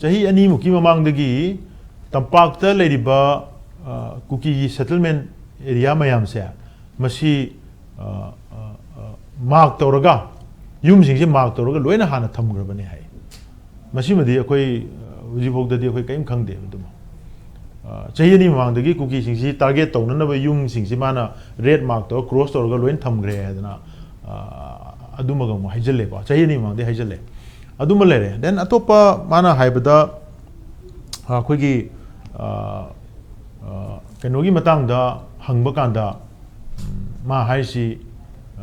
ꯆꯍꯤ ꯑꯅꯤꯃꯨꯛꯀꯤ ꯃꯃꯥꯡꯗꯒꯤ ꯇꯝꯄꯥꯛꯇ ꯂꯩꯔꯤꯕ, ꯑ, ꯀꯨꯀꯤꯒꯤ settlement area ꯃꯌꯥꯝꯁꯦ, ꯃꯁꯤ, ꯑ, ꯑ, ꯑ, mark ꯇꯧꯔꯒ, ꯌꯨꯝꯁꯤꯡꯁꯦ mark ꯇꯧꯔꯒ ꯂꯣꯏꯅ ꯍꯥꯟꯅ ꯊꯝꯈ꯭ꯔꯕꯅꯦ ꯍꯥꯏ꯫ ꯃꯁꯤꯃꯗꯤ ꯑꯩꯈꯣꯏ, ꯑ, ꯍꯧꯖꯤꯛꯐꯥꯎꯗꯗꯤ ꯑꯩꯈꯣꯏ ꯀꯔꯤꯝ ꯈꯪꯗꯦ ꯑꯗꯨꯃ꯫ ꯑ, ꯆꯍꯤ ꯑꯅꯤ ꯃꯃꯥꯡꯗꯒꯤ ꯀꯨꯀꯤꯁꯤꯡꯁꯤ target ꯇꯧꯅꯅꯕ ꯌꯨꯝꯁꯤꯡꯁꯤ ꯃꯥꯅ red mark ꯇꯧꯔꯒ, cross ꯇꯧꯔꯒ ꯂꯣꯏꯅ ꯊꯝꯈ꯭ꯔꯦ ꯍꯥꯏꯗꯅ, ꯑ, ꯑꯗꯨꯃꯒ ꯑꯃꯨꯛ ꯍꯥꯏꯖꯜꯂꯦꯀꯣ꯫ ꯆꯍꯤ ꯑꯅꯤ ꯃꯃꯥꯡꯗꯒꯤ ꯍꯥꯏꯖꯜꯂꯦ꯫ ꯑꯗꯨꯃ ꯂꯩꯔꯦ꯫ Then ꯑꯇꯣꯞꯄ ꯃꯥꯅ ꯍꯥꯏꯕꯗ, ꯑ, ꯑꯩꯈꯣꯏꯒꯤ, ꯑ, ꯑ, ꯀꯩꯅꯣꯒꯤ ꯃꯇꯥꯡꯗ ꯍꯪꯕ ꯀꯥꯟꯗ, ꯎꯝ, ꯃꯥ ꯍꯥꯏꯔꯤꯁꯤ, ꯑ,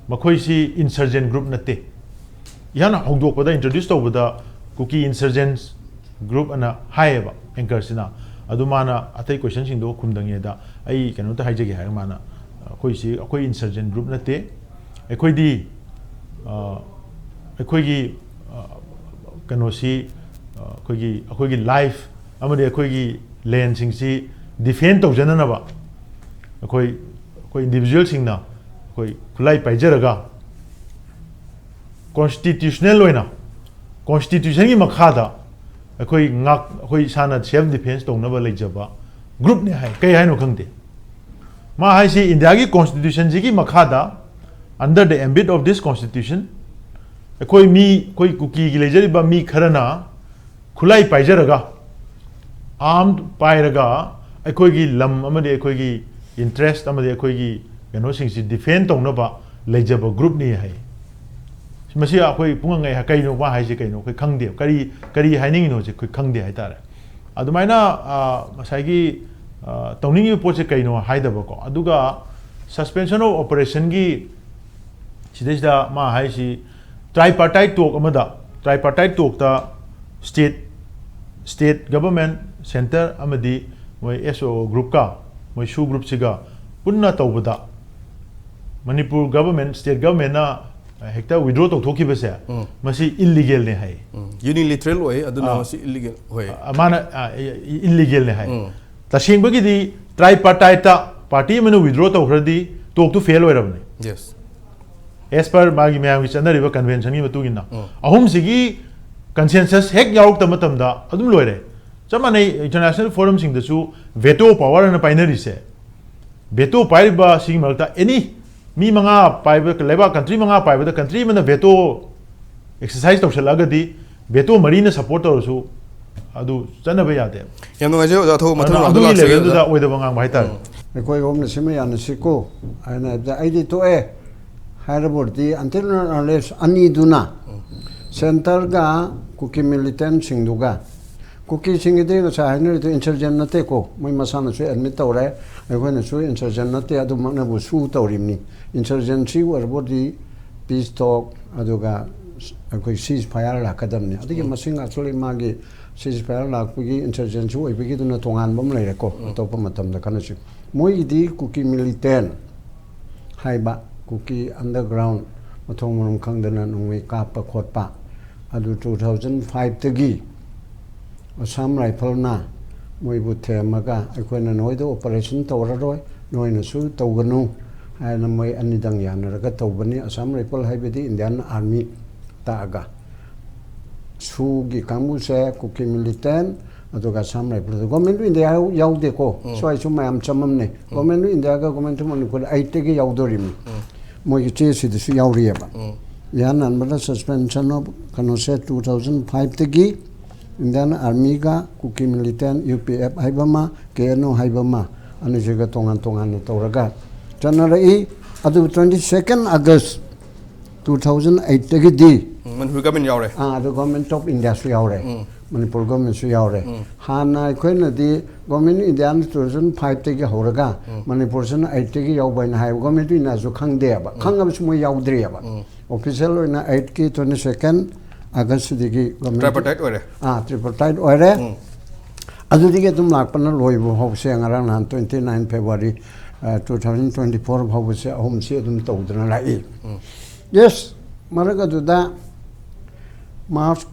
ꯃꯈꯣꯏꯁꯤ insurgent group ꯅꯠꯇꯦ꯫ ꯏꯍꯥꯟ ꯍꯧꯗꯣꯛꯄꯗ, introduce ꯇꯧꯕꯗ ꯀꯨꯀꯤ insurgents group ꯑꯅ ꯍꯥꯏꯌꯦꯕ anchorꯁꯤꯅ꯫ ꯑꯗꯨ ꯃꯥꯅ ꯑꯇꯩ questionꯁꯤꯡꯗꯣ ꯈꯨꯝꯗꯉꯩꯗ ꯑꯩ ꯀꯩꯅꯣꯝꯇ ꯍꯥꯏꯖꯒꯦ ꯍꯥꯏꯔꯒ ꯃꯥꯅ, "ꯑꯩꯈꯣꯏꯁꯤ, ꯑꯩꯈꯣꯏ insurgent group ꯅꯠꯇꯦ꯫ ꯑꯩꯈꯣꯏꯗꯤ, ꯑ, ꯑꯩꯈꯣꯏꯒꯤ, ꯑ, ꯀꯩꯅꯣꯁꯤ, ꯑ, ꯑꯩꯈꯣꯏꯒꯤ, ꯑꯩꯈꯣꯏꯒꯤ life ꯑꯃꯗꯤ ꯑꯩꯈꯣꯏꯒꯤ landꯁꯤꯡꯁꯤ defend ꯇꯧꯖꯅꯅꯕ ꯑꯩꯈꯣꯏ, ꯑꯩꯈꯣꯏ individualꯁꯤꯡꯅ ꯑꯩꯈꯣꯏ ꯈꯨꯠꯂꯥꯏ ꯄꯥꯏꯖꯔꯒ constitutional ꯑꯣꯏꯅ, constitutionꯒꯤ ꯃꯈꯥꯗ ꯑꯩꯈꯣꯏ ꯉꯥꯛ-, ꯑꯩꯈꯣꯏ ꯏꯁꯥꯅ self defence ꯇꯧꯅꯕ ꯂꯩꯖꯕ groupꯅꯦ" ꯍꯥꯏ꯫ ꯀꯩ ꯍꯥꯏꯅꯣ ꯈꯪꯗꯦ꯫ ꯃꯥ ꯍꯥꯏꯁꯤ ꯏꯟꯗꯤꯌꯥꯒꯤ constitutionꯁꯤꯒꯤ ꯃꯈꯥꯗ, under the ambit of this constitution, ꯑꯩꯈꯣꯏ ꯃꯤ, ꯑꯩꯈꯣꯏ ꯀꯨꯀꯤꯒꯤ ꯂꯩꯖꯔꯤꯕ ꯃꯤ ꯈꯔꯅ ꯈꯨꯠꯂꯥꯏ ꯄꯥꯏꯖꯔꯒ, armed ꯄꯥꯏꯔꯒ, ꯑꯩꯈꯣꯏꯒꯤ ꯂꯝ ꯑꯃꯗꯤ ꯑꯩꯈꯣꯏꯒꯤ interest ꯑꯃꯗꯤ ꯑꯩꯈꯣꯏꯒꯤ, ꯀꯩꯅꯣꯁꯤꯡꯁꯤ ꯗꯤꯐꯦꯟ ꯇꯧꯅꯕ ꯂꯩꯖꯕ ꯒ꯭ꯔꯨꯞꯅꯤ ꯍꯥꯏ꯫ ꯃꯁꯤ ꯑꯩꯈꯣꯏ ꯄꯨꯡꯉꯪ ꯉꯛꯑꯦ꯫ ꯀꯩꯅꯣ ꯃꯥ ꯍꯥꯏꯁꯦ? ꯀꯩꯅꯣ ꯑꯩꯈꯣꯏ ꯈꯪꯗꯦ꯫ ꯀꯔꯤ ꯀꯔꯤ ꯍꯥꯏꯅꯤꯡꯉꯤꯅꯣꯁꯦ ꯑꯩꯈꯣꯏ ꯈꯪꯗꯦ ꯍꯥꯏꯇꯥꯔꯦ꯫ ꯑꯗꯨꯃꯥꯏꯅ ꯑ, ꯉꯁꯥꯏꯒꯤ ꯑ, ꯇꯧꯅꯤꯡꯉꯤꯕ ꯄꯣꯠꯁꯦ ꯀꯩꯅꯣ ꯍꯥꯏꯗꯕꯀꯣ꯫ ꯑꯗꯨꯒ suspension of operationꯒꯤ ꯁꯤꯗꯩꯁꯤꯗ ꯃꯥ ꯍꯥꯏꯁꯤ tripartite talk ꯑꯃꯗ, tripartite talkꯇ state state government, centre ꯑꯃꯗꯤ ꯃꯣꯏ S O O groupꯀ, ꯃꯣꯏ SoO groupꯁꯤꯒ ꯄꯨꯟꯅ ꯇꯧꯕꯗ ꯃꯅꯤꯄꯨꯔ government, state governmentꯅ ꯍꯦꯛꯇ withdraw ꯇꯧꯊꯣꯛꯈꯤꯕꯁꯦ, ꯎꯝ꯫ ꯃꯁꯤ illegalꯅꯦ ꯍꯥꯏ꯫ ꯎꯝ, unilateral ꯑꯣꯏ꯫ ꯑꯗꯨꯅ ꯑꯥ꯫ ꯃꯁꯤ illegal ꯍꯣꯏ꯫ ꯑ, ꯃꯥꯅ ꯑ, illegalꯅꯦ ꯍꯥꯏ꯫ ꯎꯝ꯫ ꯇꯁꯦꯡꯕꯒꯤꯗꯤ tripartiteꯇ party ꯑꯃꯅ withdraw ꯇꯧꯈ꯭ꯔꯗꯤ talkꯇꯨ fail ꯑꯣꯏꯔꯕꯅꯤ꯫ Yes. As per ꯃꯥꯒꯤ ꯃꯌꯥꯝꯒꯤ ꯆꯠꯅꯔꯤꯕ conventionꯒꯤ ꯃꯇꯨꯡ ꯏꯟꯅ, ꯎꯝ꯫ ꯑꯍꯨꯝꯁꯤꯒꯤ consensus ꯍꯦꯛ ꯌꯥꯎꯔꯛꯇ ꯃꯇꯝꯗ ꯑꯗꯨꯝ ꯂꯣꯏꯔꯦ꯫ ꯆꯞ ꯃꯥꯟꯅꯩ, international forumꯁꯤꯡꯗꯁꯨ veto power ꯑꯅ ꯄꯥꯏꯅꯔꯤꯁꯦ꯫ Veto ꯄꯥꯏꯔꯤꯕ ꯁꯤꯒꯤ ꯃꯔꯛꯇ any ꯃꯤ ꯃꯉꯥ ꯄꯥꯏꯕ, ꯂꯩꯕꯥꯛ country ꯃꯉꯥ ꯄꯥꯏꯕꯗ country ꯑꯃꯅ veto exercise ꯇꯧꯁꯜꯂꯛꯑꯒꯗꯤ veto ꯃꯔꯤꯅ support ꯇꯧꯔꯁꯨ ꯑꯗꯨ ꯆꯠꯅꯕ ꯌꯥꯗꯦꯕ꯫ ꯌꯥꯝ ꯅꯨꯡꯉꯥꯏꯖꯩ ꯑꯣꯖꯥ, ꯑꯊꯧꯕ ꯃꯊꯪ ꯑꯗꯨꯅ ꯔꯥꯎꯟꯗ ꯑꯗꯨꯒꯤ ꯂꯥꯛꯆꯒꯦ levelꯗꯨꯗ ꯑꯣꯖꯥ꯫ ꯑꯣꯏꯗꯕ ꯉꯥꯡꯕ ꯍꯥꯏꯇꯥꯔꯦ꯫ ꯎꯝ꯫ ꯑꯩꯈꯣꯏ ꯑꯍꯨꯝꯅ ꯁꯤꯃ ꯌꯥꯅꯁꯤꯀꯣ ꯍꯥꯏꯅ ꯍꯥꯏꯕꯗ ꯑꯩꯗꯤ ꯇꯣꯛꯑꯦ ꯍꯥꯏꯔꯕ ꯑꯣꯏꯔꯗꯤ until and unless ꯑꯅꯤꯗꯨꯅ centreꯒ ꯀꯨꯀꯤ militantꯁꯤꯡꯗꯨꯒ, ꯀꯨꯀꯤꯁꯤꯡꯒꯤꯗꯤ ꯉꯁꯥꯏ ꯍꯥꯏꯅꯔꯤꯗꯣ insurgent ꯅꯠꯇꯦꯀꯣ, ꯃꯣꯏ ꯃꯁꯥꯅꯁꯨ admit ꯇꯧꯔꯦ, ꯑꯩꯈꯣꯏꯅꯁꯨ insurgent ꯅꯠꯇꯦ, ꯑꯗꯨꯃꯛꯅꯕꯨ sue ꯇꯧꯔꯤꯕꯅꯤ꯫ Insurgency ꯑꯣꯏꯔꯕꯗꯤ peace talk ꯑꯗꯨꯒ ꯑꯩꯈꯣꯏ ceasefire ꯂꯥꯛꯀꯗꯕꯅꯤ꯫ ꯑꯗꯨꯒꯤ ꯃꯁꯤꯡ actually ꯃꯥꯒꯤ ceasefire ꯂꯥꯛꯄꯒꯤ insurgency ꯑꯣꯏꯕꯒꯤꯗꯨꯅ ꯇꯣꯉꯥꯟꯕ ꯑꯃ ꯂꯩꯔꯦꯀꯣ, ꯑꯇꯣꯞꯄ ꯃꯇꯝꯗ ꯈꯟꯅꯁꯤ꯫ ꯃꯣꯏꯒꯤꯗꯤ ꯀꯨꯀꯤ militant ꯍꯥꯏꯕ ꯀꯨꯀꯤ underground ꯃꯊꯣꯡ ꯃꯔꯝ ꯈꯪꯗꯅ ꯅꯣꯡꯃꯩ ꯀꯥꯞꯄ ꯈꯣꯠꯄ ꯑꯗꯨ two thousand fiveꯇꯒꯤ Assam Riflesꯅ ꯃꯣꯏꯕꯨ ꯊꯦꯝꯃꯒ ꯑꯩꯈꯣꯏꯅ ꯅꯣꯏꯗ operation ꯇꯧꯔꯔꯣꯏ, ꯅꯣꯏꯅꯁꯨ ꯇꯧꯒꯅꯨ ꯍꯥꯏꯅ ꯃꯣꯏ ꯑꯅꯤꯗꯪ ꯌꯥꯅꯔꯒ ꯇꯧꯕꯅꯤ꯫ Assam Rifles ꯍꯥꯏꯕꯗꯤ Indian Army ꯇꯥꯛꯑꯒ꯫ SoOꯒꯤ ꯀꯥꯡꯕꯨꯁꯦ ꯀꯨꯀꯤ militant ꯑꯗꯨꯒ Assam Rifles꯫ Government of India ꯌꯥꯎ- ꯌꯥꯎꯗꯦꯀꯣ꯫ ꯁ꯭ꯋꯥꯏꯁꯨ ꯃꯌꯥꯝ ꯆꯃꯝꯅꯩ꯫ Government of Indiaꯒ Government of Manipur eightꯇꯒꯤ ꯌꯥꯎꯗꯣꯔꯤꯕꯅꯤ꯫ ꯃꯣꯏꯒꯤ ꯆꯦꯁꯤꯗꯁꯨ ꯌꯥꯎꯔꯤꯑꯕ꯫ ꯏꯍꯥꯟ ꯍꯥꯟꯕꯗ suspension of ꯀꯩꯅꯣꯁꯦ two thousand fiveꯇꯒꯤ Indian Armyꯒ ꯀꯨꯀꯤ militant UPF ꯍꯥꯏꯕ ꯑꯃ, KNO ꯍꯥꯏꯕ ꯑꯃ, ꯑꯅꯤꯁꯤꯒ ꯇꯣꯉꯥꯟ ꯇꯣꯉꯥꯟꯅ ꯇꯧꯔꯒ ꯆꯠꯅꯔꯛꯏ꯫ ꯑꯗꯨꯕꯨ twenty second August two thousand eight ꯇꯒꯤꯗꯤ ꯎꯝ, ꯃꯅꯤꯄꯨꯔ ꯒꯃꯦꯟ ꯌꯥꯎꯔꯦ꯫ ꯑꯥ, ꯑꯗꯨ Government of Indiaꯁꯨ ꯌꯥꯎꯔꯦ, ꯎꯝ꯫ ꯃꯅꯤꯄꯨꯔ Governmentꯁꯨ ꯌꯥꯎꯔꯦ꯫ ꯎꯝ꯫ ꯍꯥꯟꯅ ꯑꯩꯈꯣꯏꯅꯗꯤ Government of Indiaꯅ two thousand five ꯇꯒꯤ ꯍꯧꯔꯒ ꯃꯅꯤꯄꯨꯔꯁꯤꯅ eight ꯇꯒꯤ ꯌꯥꯎꯕ ꯍꯥꯏꯅ ꯍꯥꯏꯕ, Government of Indiaꯁꯨ ꯈꯪꯗꯦꯕ, ꯈꯪꯉꯕꯁꯨ ꯃꯣꯏ ꯌꯥꯎꯗ꯭ꯔꯤꯑꯕ꯫ Official ꯑꯣꯏꯅ eight ꯀꯤ twenty second August ꯁꯤꯗꯒꯤ government Tripartite ꯑꯣꯏꯔꯦ꯫ ꯑꯥ, tripartite ꯑꯣꯏꯔꯦ꯫ ꯑꯗꯨꯗꯒꯤ ꯑꯗꯨꯝ ꯂꯥꯛꯄꯅ ꯂꯣꯏꯕ ꯐꯥꯎꯁꯦ ꯉꯔꯥꯡ ꯅꯍꯥꯟ twenty nine February two thousand twenty four ꯐꯥꯎꯕꯁꯦ ꯑꯍꯨꯝꯁꯤ ꯑꯗꯨꯝ ꯇꯧꯗꯅ ꯂꯥꯛꯏ꯫ Yes, ꯃꯔꯛ ꯑꯗꯨꯗ March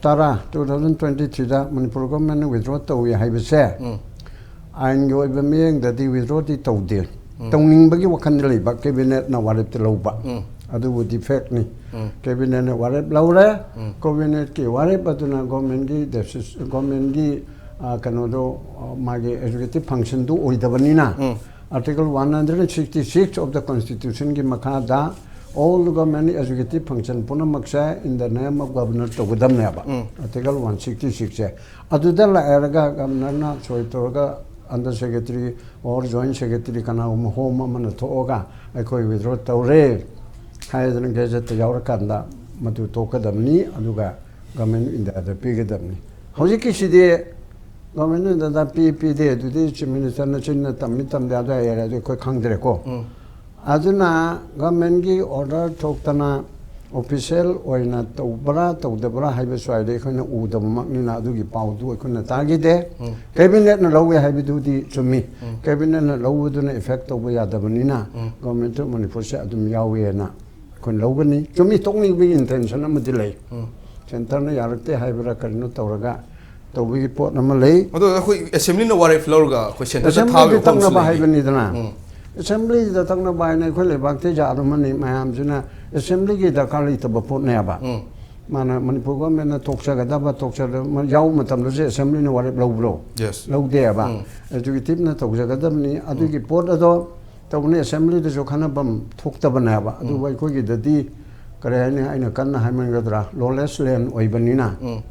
ꯇꯔꯥ, two thousand twenty threeꯗ Manipur Governmentꯅ withdraw ꯇꯧꯏ ꯍꯥꯏꯕꯁꯦ ꯑꯥꯏꯟꯒꯤ ꯑꯣꯏꯕ ꯃꯤꯠꯌꯦꯡꯗꯗꯤ withdrawꯗꯤ ꯇꯧꯗꯦ꯫ ꯇꯧꯅꯤꯡꯕꯒꯤ ꯋꯥꯈꯜꯗ ꯂꯩꯕ, Cabinetꯅ ꯋꯥꯔꯦꯞꯇ ꯂꯧꯕ꯫ ꯑꯗꯨꯕꯨꯗꯤ factꯅꯤ꯫ Cabinetꯅ ꯋꯥꯔꯦꯞ ꯂꯧꯔꯦ꯫ Cabinetꯀꯤ ꯋꯥꯔꯦꯞ ꯑꯗꯨꯅ governmentꯀꯤ decision, governmentꯀꯤ, ꯑ, ꯀꯩꯅꯣꯗꯣ, ꯑ, ꯃꯥꯒꯤ executive functionꯗꯨ ꯑꯣꯏꯗꯕꯅꯤꯅ, Article one hundred sixty six of the Constitutionꯒꯤ ꯃꯈꯥꯗ all government executive function ꯄꯨꯝꯅꯃꯛꯁꯦ in the name of governor ꯇꯧꯒꯗꯕꯅꯦꯕ꯫ Article one sixty sixꯁꯦ꯫ ꯑꯗꯨꯗ ꯂꯥꯛꯑꯦꯔꯒ governorꯅ ꯁꯣꯏ ꯇꯧꯔꯒ under secretary or joint secretary ꯀꯅꯥꯒꯨꯝꯕ home ꯑꯃꯅ ꯊꯣꯛꯑꯒ ꯑꯩꯈꯣꯏ withdraw ꯇꯧꯔꯦ ꯍꯥꯏꯗꯅ gazetteꯇ ꯌꯥꯎꯔꯀꯥꯟꯗ ꯃꯗꯨ ꯇꯣꯛꯀꯗꯕꯅꯤ, ꯑꯗꯨꯒ Government of Indiaꯗ ꯄꯤꯒꯗꯕꯅꯤ꯫ ꯍꯧꯖꯤꯛꯀꯤꯁꯤꯗꯤ Government of Indiaꯗ ꯄꯤ, ꯄꯤꯗꯦ, ꯑꯗꯨꯗꯤ Chief Ministerꯅ ꯆꯤꯟꯅ ꯇꯝꯃꯤ ꯇꯝꯗꯦ ꯑꯗꯨ ꯍꯥꯏꯔꯦ, ꯑꯗꯨ ꯑꯩꯈꯣꯏ ꯈꯪꯗ꯭ꯔꯦꯀꯣ꯫ ꯑꯗꯨꯅ governmentꯀꯤ order ꯊꯣꯛꯇꯅ official ꯑꯣꯏꯅ ꯇꯧꯕ꯭ꯔꯥ ꯇꯧꯗꯕ꯭ꯔꯥ ꯍꯥꯏꯕ ꯁ꯭ꯋꯥꯏꯗ ꯑꯩꯈꯣꯏꯅ ꯎꯗꯕꯃꯛꯅꯤꯅ ꯑꯗꯨꯒꯤ ꯄꯥꯎꯗꯨ ꯑꯩꯈꯣꯏꯅ ꯇꯥꯈꯤꯗꯦ꯫ Cabinetꯅ ꯂꯧꯋꯦ ꯍꯥꯏꯕꯗꯨꯗꯤ ꯆꯨꯝꯃꯤ꯫ Cabinetꯅ ꯂꯧꯕꯗꯨꯅ effect ꯇꯧꯕ ꯌꯥꯗꯕꯅꯤꯅ Government of ꯃꯅꯤꯄꯨꯔꯁꯦ ꯑꯗꯨꯝ ꯌꯥꯎꯋꯦꯅ ꯑꯩꯈꯣꯏꯅ ꯂꯧꯒꯅꯤ꯫ ꯆꯨꯝꯃꯤ, ꯇꯣꯛꯅꯤꯡꯕꯒꯤ intention ꯑꯃꯗꯤ ꯂꯩ꯫ Centreꯅ ꯌꯥꯔꯛꯇꯦ ꯍꯥꯏꯕ꯭ꯔꯥ ꯀꯔꯤꯅꯣ ꯇꯧꯔꯒ ꯇꯧꯕꯒꯤ ꯄꯣꯠ ꯑꯃ ꯂꯩ꯫ ꯑꯗꯣ ꯑꯩꯈꯣꯏ Assemblyꯅ ꯋꯥꯔꯦꯞ ꯂꯧꯔꯒ ꯑꯩꯈꯣꯏ Centre Assemblyꯗ ꯊꯥꯕꯒꯤ ꯋꯥꯐꯝꯁꯨ ꯇꯛꯅꯕ ꯂꯩꯔꯤ꯫ ꯍꯥꯏꯕꯅꯤꯗꯅ꯫ ꯎꯝ꯫ Assemblyꯗ ꯇꯛꯅꯕ ꯍꯥꯏꯅ ꯑꯩꯈꯣꯏ ꯂꯩꯕꯥꯛꯇ ꯌꯥꯔꯝꯃꯅꯤ ꯃꯌꯥꯝꯁꯤꯅ꯫ Assemblyꯒꯤ ꯗꯔꯀꯥꯔ ꯂꯩꯇꯕ ꯄꯣꯠꯅꯦꯕ꯫ ꯎꯝ꯫ ꯃꯥꯅ ꯃꯅꯤꯄꯨꯔ Governmentꯅ ꯊꯣꯛꯆꯒꯗꯕ, ꯊꯣꯛꯆꯒꯗꯕ ꯌꯥꯎꯕ ꯃꯇꯝꯗꯁꯨ Assemblyꯅ ꯋꯥꯔꯦꯞ ꯂꯧꯕ꯭ꯔꯣ? Yes꯫ ꯂꯧꯗꯦꯕ꯫ ꯎꯝ꯫ Executiveꯅ ꯇꯧꯖꯒꯗꯕꯅꯤ꯫ ꯑꯗꯨꯒꯤ ꯄꯣꯠ ꯑꯗꯣ ꯇꯧꯕꯅꯤ, Assemblyꯗꯁꯨ ꯈꯟꯅꯐꯝ ꯊꯣꯛꯇꯕꯅꯦꯕ꯫ ꯑꯗꯨꯕꯨ ꯑꯩꯈꯣꯏꯒꯤꯗꯗꯤ ꯀꯔꯤ ꯍꯥꯏꯅꯤ, ꯑꯩꯅ ꯀꯟꯅ ꯍꯥꯏꯃꯟꯒꯗ꯭ꯔꯥ, lawless land ꯑꯣꯏꯕꯅꯤꯅ ꯎꯝ꯫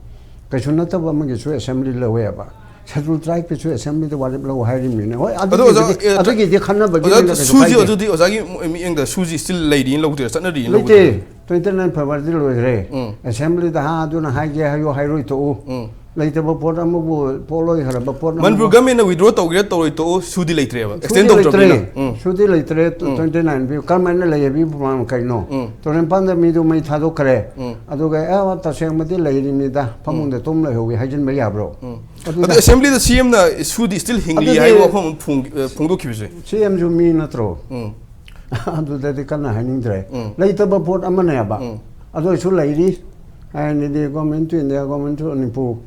ꯀꯩꯁꯨ ꯅꯠꯇꯕ ꯑꯃꯒꯤꯁꯨ Assembly ꯂꯧꯋꯦꯕ꯫ ꯁꯦꯗꯨꯜ ꯇ꯭ꯔꯥꯏꯕꯀꯤꯁꯨ ꯑꯦꯁꯦꯝꯕ꯭ꯂꯤꯗ ꯋꯥꯔꯦꯞ ꯂꯧ ꯍꯥꯏꯔꯤꯕꯅꯤꯅꯦ꯫ ꯍꯣꯏ, ꯑꯗꯣ ꯑꯣꯖꯥ, ꯑꯗꯨꯒꯤꯗꯤ ꯑꯦ, ꯑꯗꯨꯒꯤꯗꯤ ꯈꯟꯅꯕꯒꯤ ꯑꯣꯖꯥ, ꯑꯣꯏꯅ ꯀꯩꯁꯨ ꯁꯨꯁꯤ ꯀꯥꯏꯗꯦ꯫ ꯑꯗꯨꯗꯤ ꯑꯣꯖꯥꯒꯤ ꯃꯤꯠꯌꯦꯡꯗ ꯁꯨꯁꯤ ꯁ꯭ꯇꯤꯜ ꯂꯩꯔꯤ ꯂꯧꯗꯣꯏꯔꯥ, ꯆꯠꯅꯔꯤ ꯂꯩꯇꯦ꯫ ꯂꯧꯗꯣꯏꯔꯥ? Twenty nine February ꯂꯣꯏꯈ꯭ꯔꯦ꯫ ꯎꯝ꯫ ꯑꯦꯁꯦꯝꯕ꯭ꯂꯤꯗ ꯍꯥ ꯑꯗꯨꯅ ꯍꯥꯏꯒꯦ ꯍꯥꯏꯌꯨ ꯍꯥꯏꯔꯣꯏ ꯇꯣꯛꯎ꯫ ꯎꯝ꯫ ꯂꯩꯇꯕ ꯄꯣꯠ ꯑꯃꯕꯨ, ꯄꯣꯠꯂꯣꯏ ꯍꯥꯏꯔꯕ ꯄꯣꯠ ꯑꯃꯕꯨ ꯃꯅꯤꯄꯨꯔ ꯒꯃꯦꯟꯅ ꯋꯤꯗ꯭ꯔꯣ ꯇꯧꯒꯦꯔꯥ ꯇꯧꯔꯣꯏ ꯇꯣꯛꯎ, ꯁꯨꯗꯤ ꯂꯩꯇ꯭ꯔꯦꯕ, ꯑꯦꯛꯁꯇꯦꯟ ꯁꯨꯗꯤ ꯂꯩꯇ꯭ꯔꯦ꯫ ꯇꯧꯗ꯭ꯔꯕꯅꯤꯅ꯫ ꯎꯝ꯫ ꯁꯨꯗꯤ ꯂꯩꯇ꯭ꯔꯦ꯫ Twenty nine ꯄꯤ ꯀꯔꯝꯍꯥꯏꯅ ꯂꯩ ꯍꯥꯏꯕꯒꯤ ꯄ꯭ꯔꯃꯥꯟ ꯀꯩꯅꯣ? ꯎꯝ꯫ ꯇꯨꯔꯦꯟꯄꯥꯟꯗ ꯃꯤꯗꯨ ꯃꯩ ꯊꯥꯗꯣꯛꯈ꯭ꯔꯦ꯫ ꯎꯝ꯫ ꯑꯗꯨꯒ ꯑꯦ, ꯇꯁꯦꯡꯕꯗꯤ ꯂꯩꯔꯤꯅꯤꯗ, ꯐꯃꯨꯡꯗ ꯇꯨꯝ ꯂꯩꯍꯧꯏ ꯍꯥꯏꯖꯤꯟꯕ ꯌꯥꯕ꯭ꯔꯣ? ꯎꯝ꯫ ꯑꯗꯨꯗ ꯑꯗꯣ ꯑꯦꯁꯦꯝꯕ꯭ꯂꯤꯗ ꯁꯤ ꯑꯦꯝꯅ ꯁꯨꯗꯤ ꯁ꯭ꯇꯤꯜ ꯍꯤꯡꯂꯤ ꯑꯗꯨꯗꯤ ꯍꯥꯏꯕ ꯋꯥꯐꯝ ꯑꯃ ꯐꯣꯡ-, ꯑ, ꯐꯣꯡꯗꯣꯛꯈꯤꯕꯁꯦ꯫ ꯁꯤ ꯑꯦꯝꯁꯨ ꯃꯤ ꯅꯠꯇ꯭ꯔꯣ? ꯎꯝ꯫ ꯑꯗꯨꯗꯗꯤ ꯀꯟꯅ ꯍꯥꯏꯅꯤꯡꯗ꯭ꯔꯦ꯫ ꯎꯝ꯫ ꯂꯩꯇꯕ ꯄꯣꯠ ꯑꯃꯅꯦꯕ꯫ ꯎꯝ꯫ ꯑꯗꯨ ꯑꯣꯏꯁꯨ ꯂꯩꯔꯤ꯫ ꯍꯥꯏꯅꯗꯤ Government to India, Government to Manipur,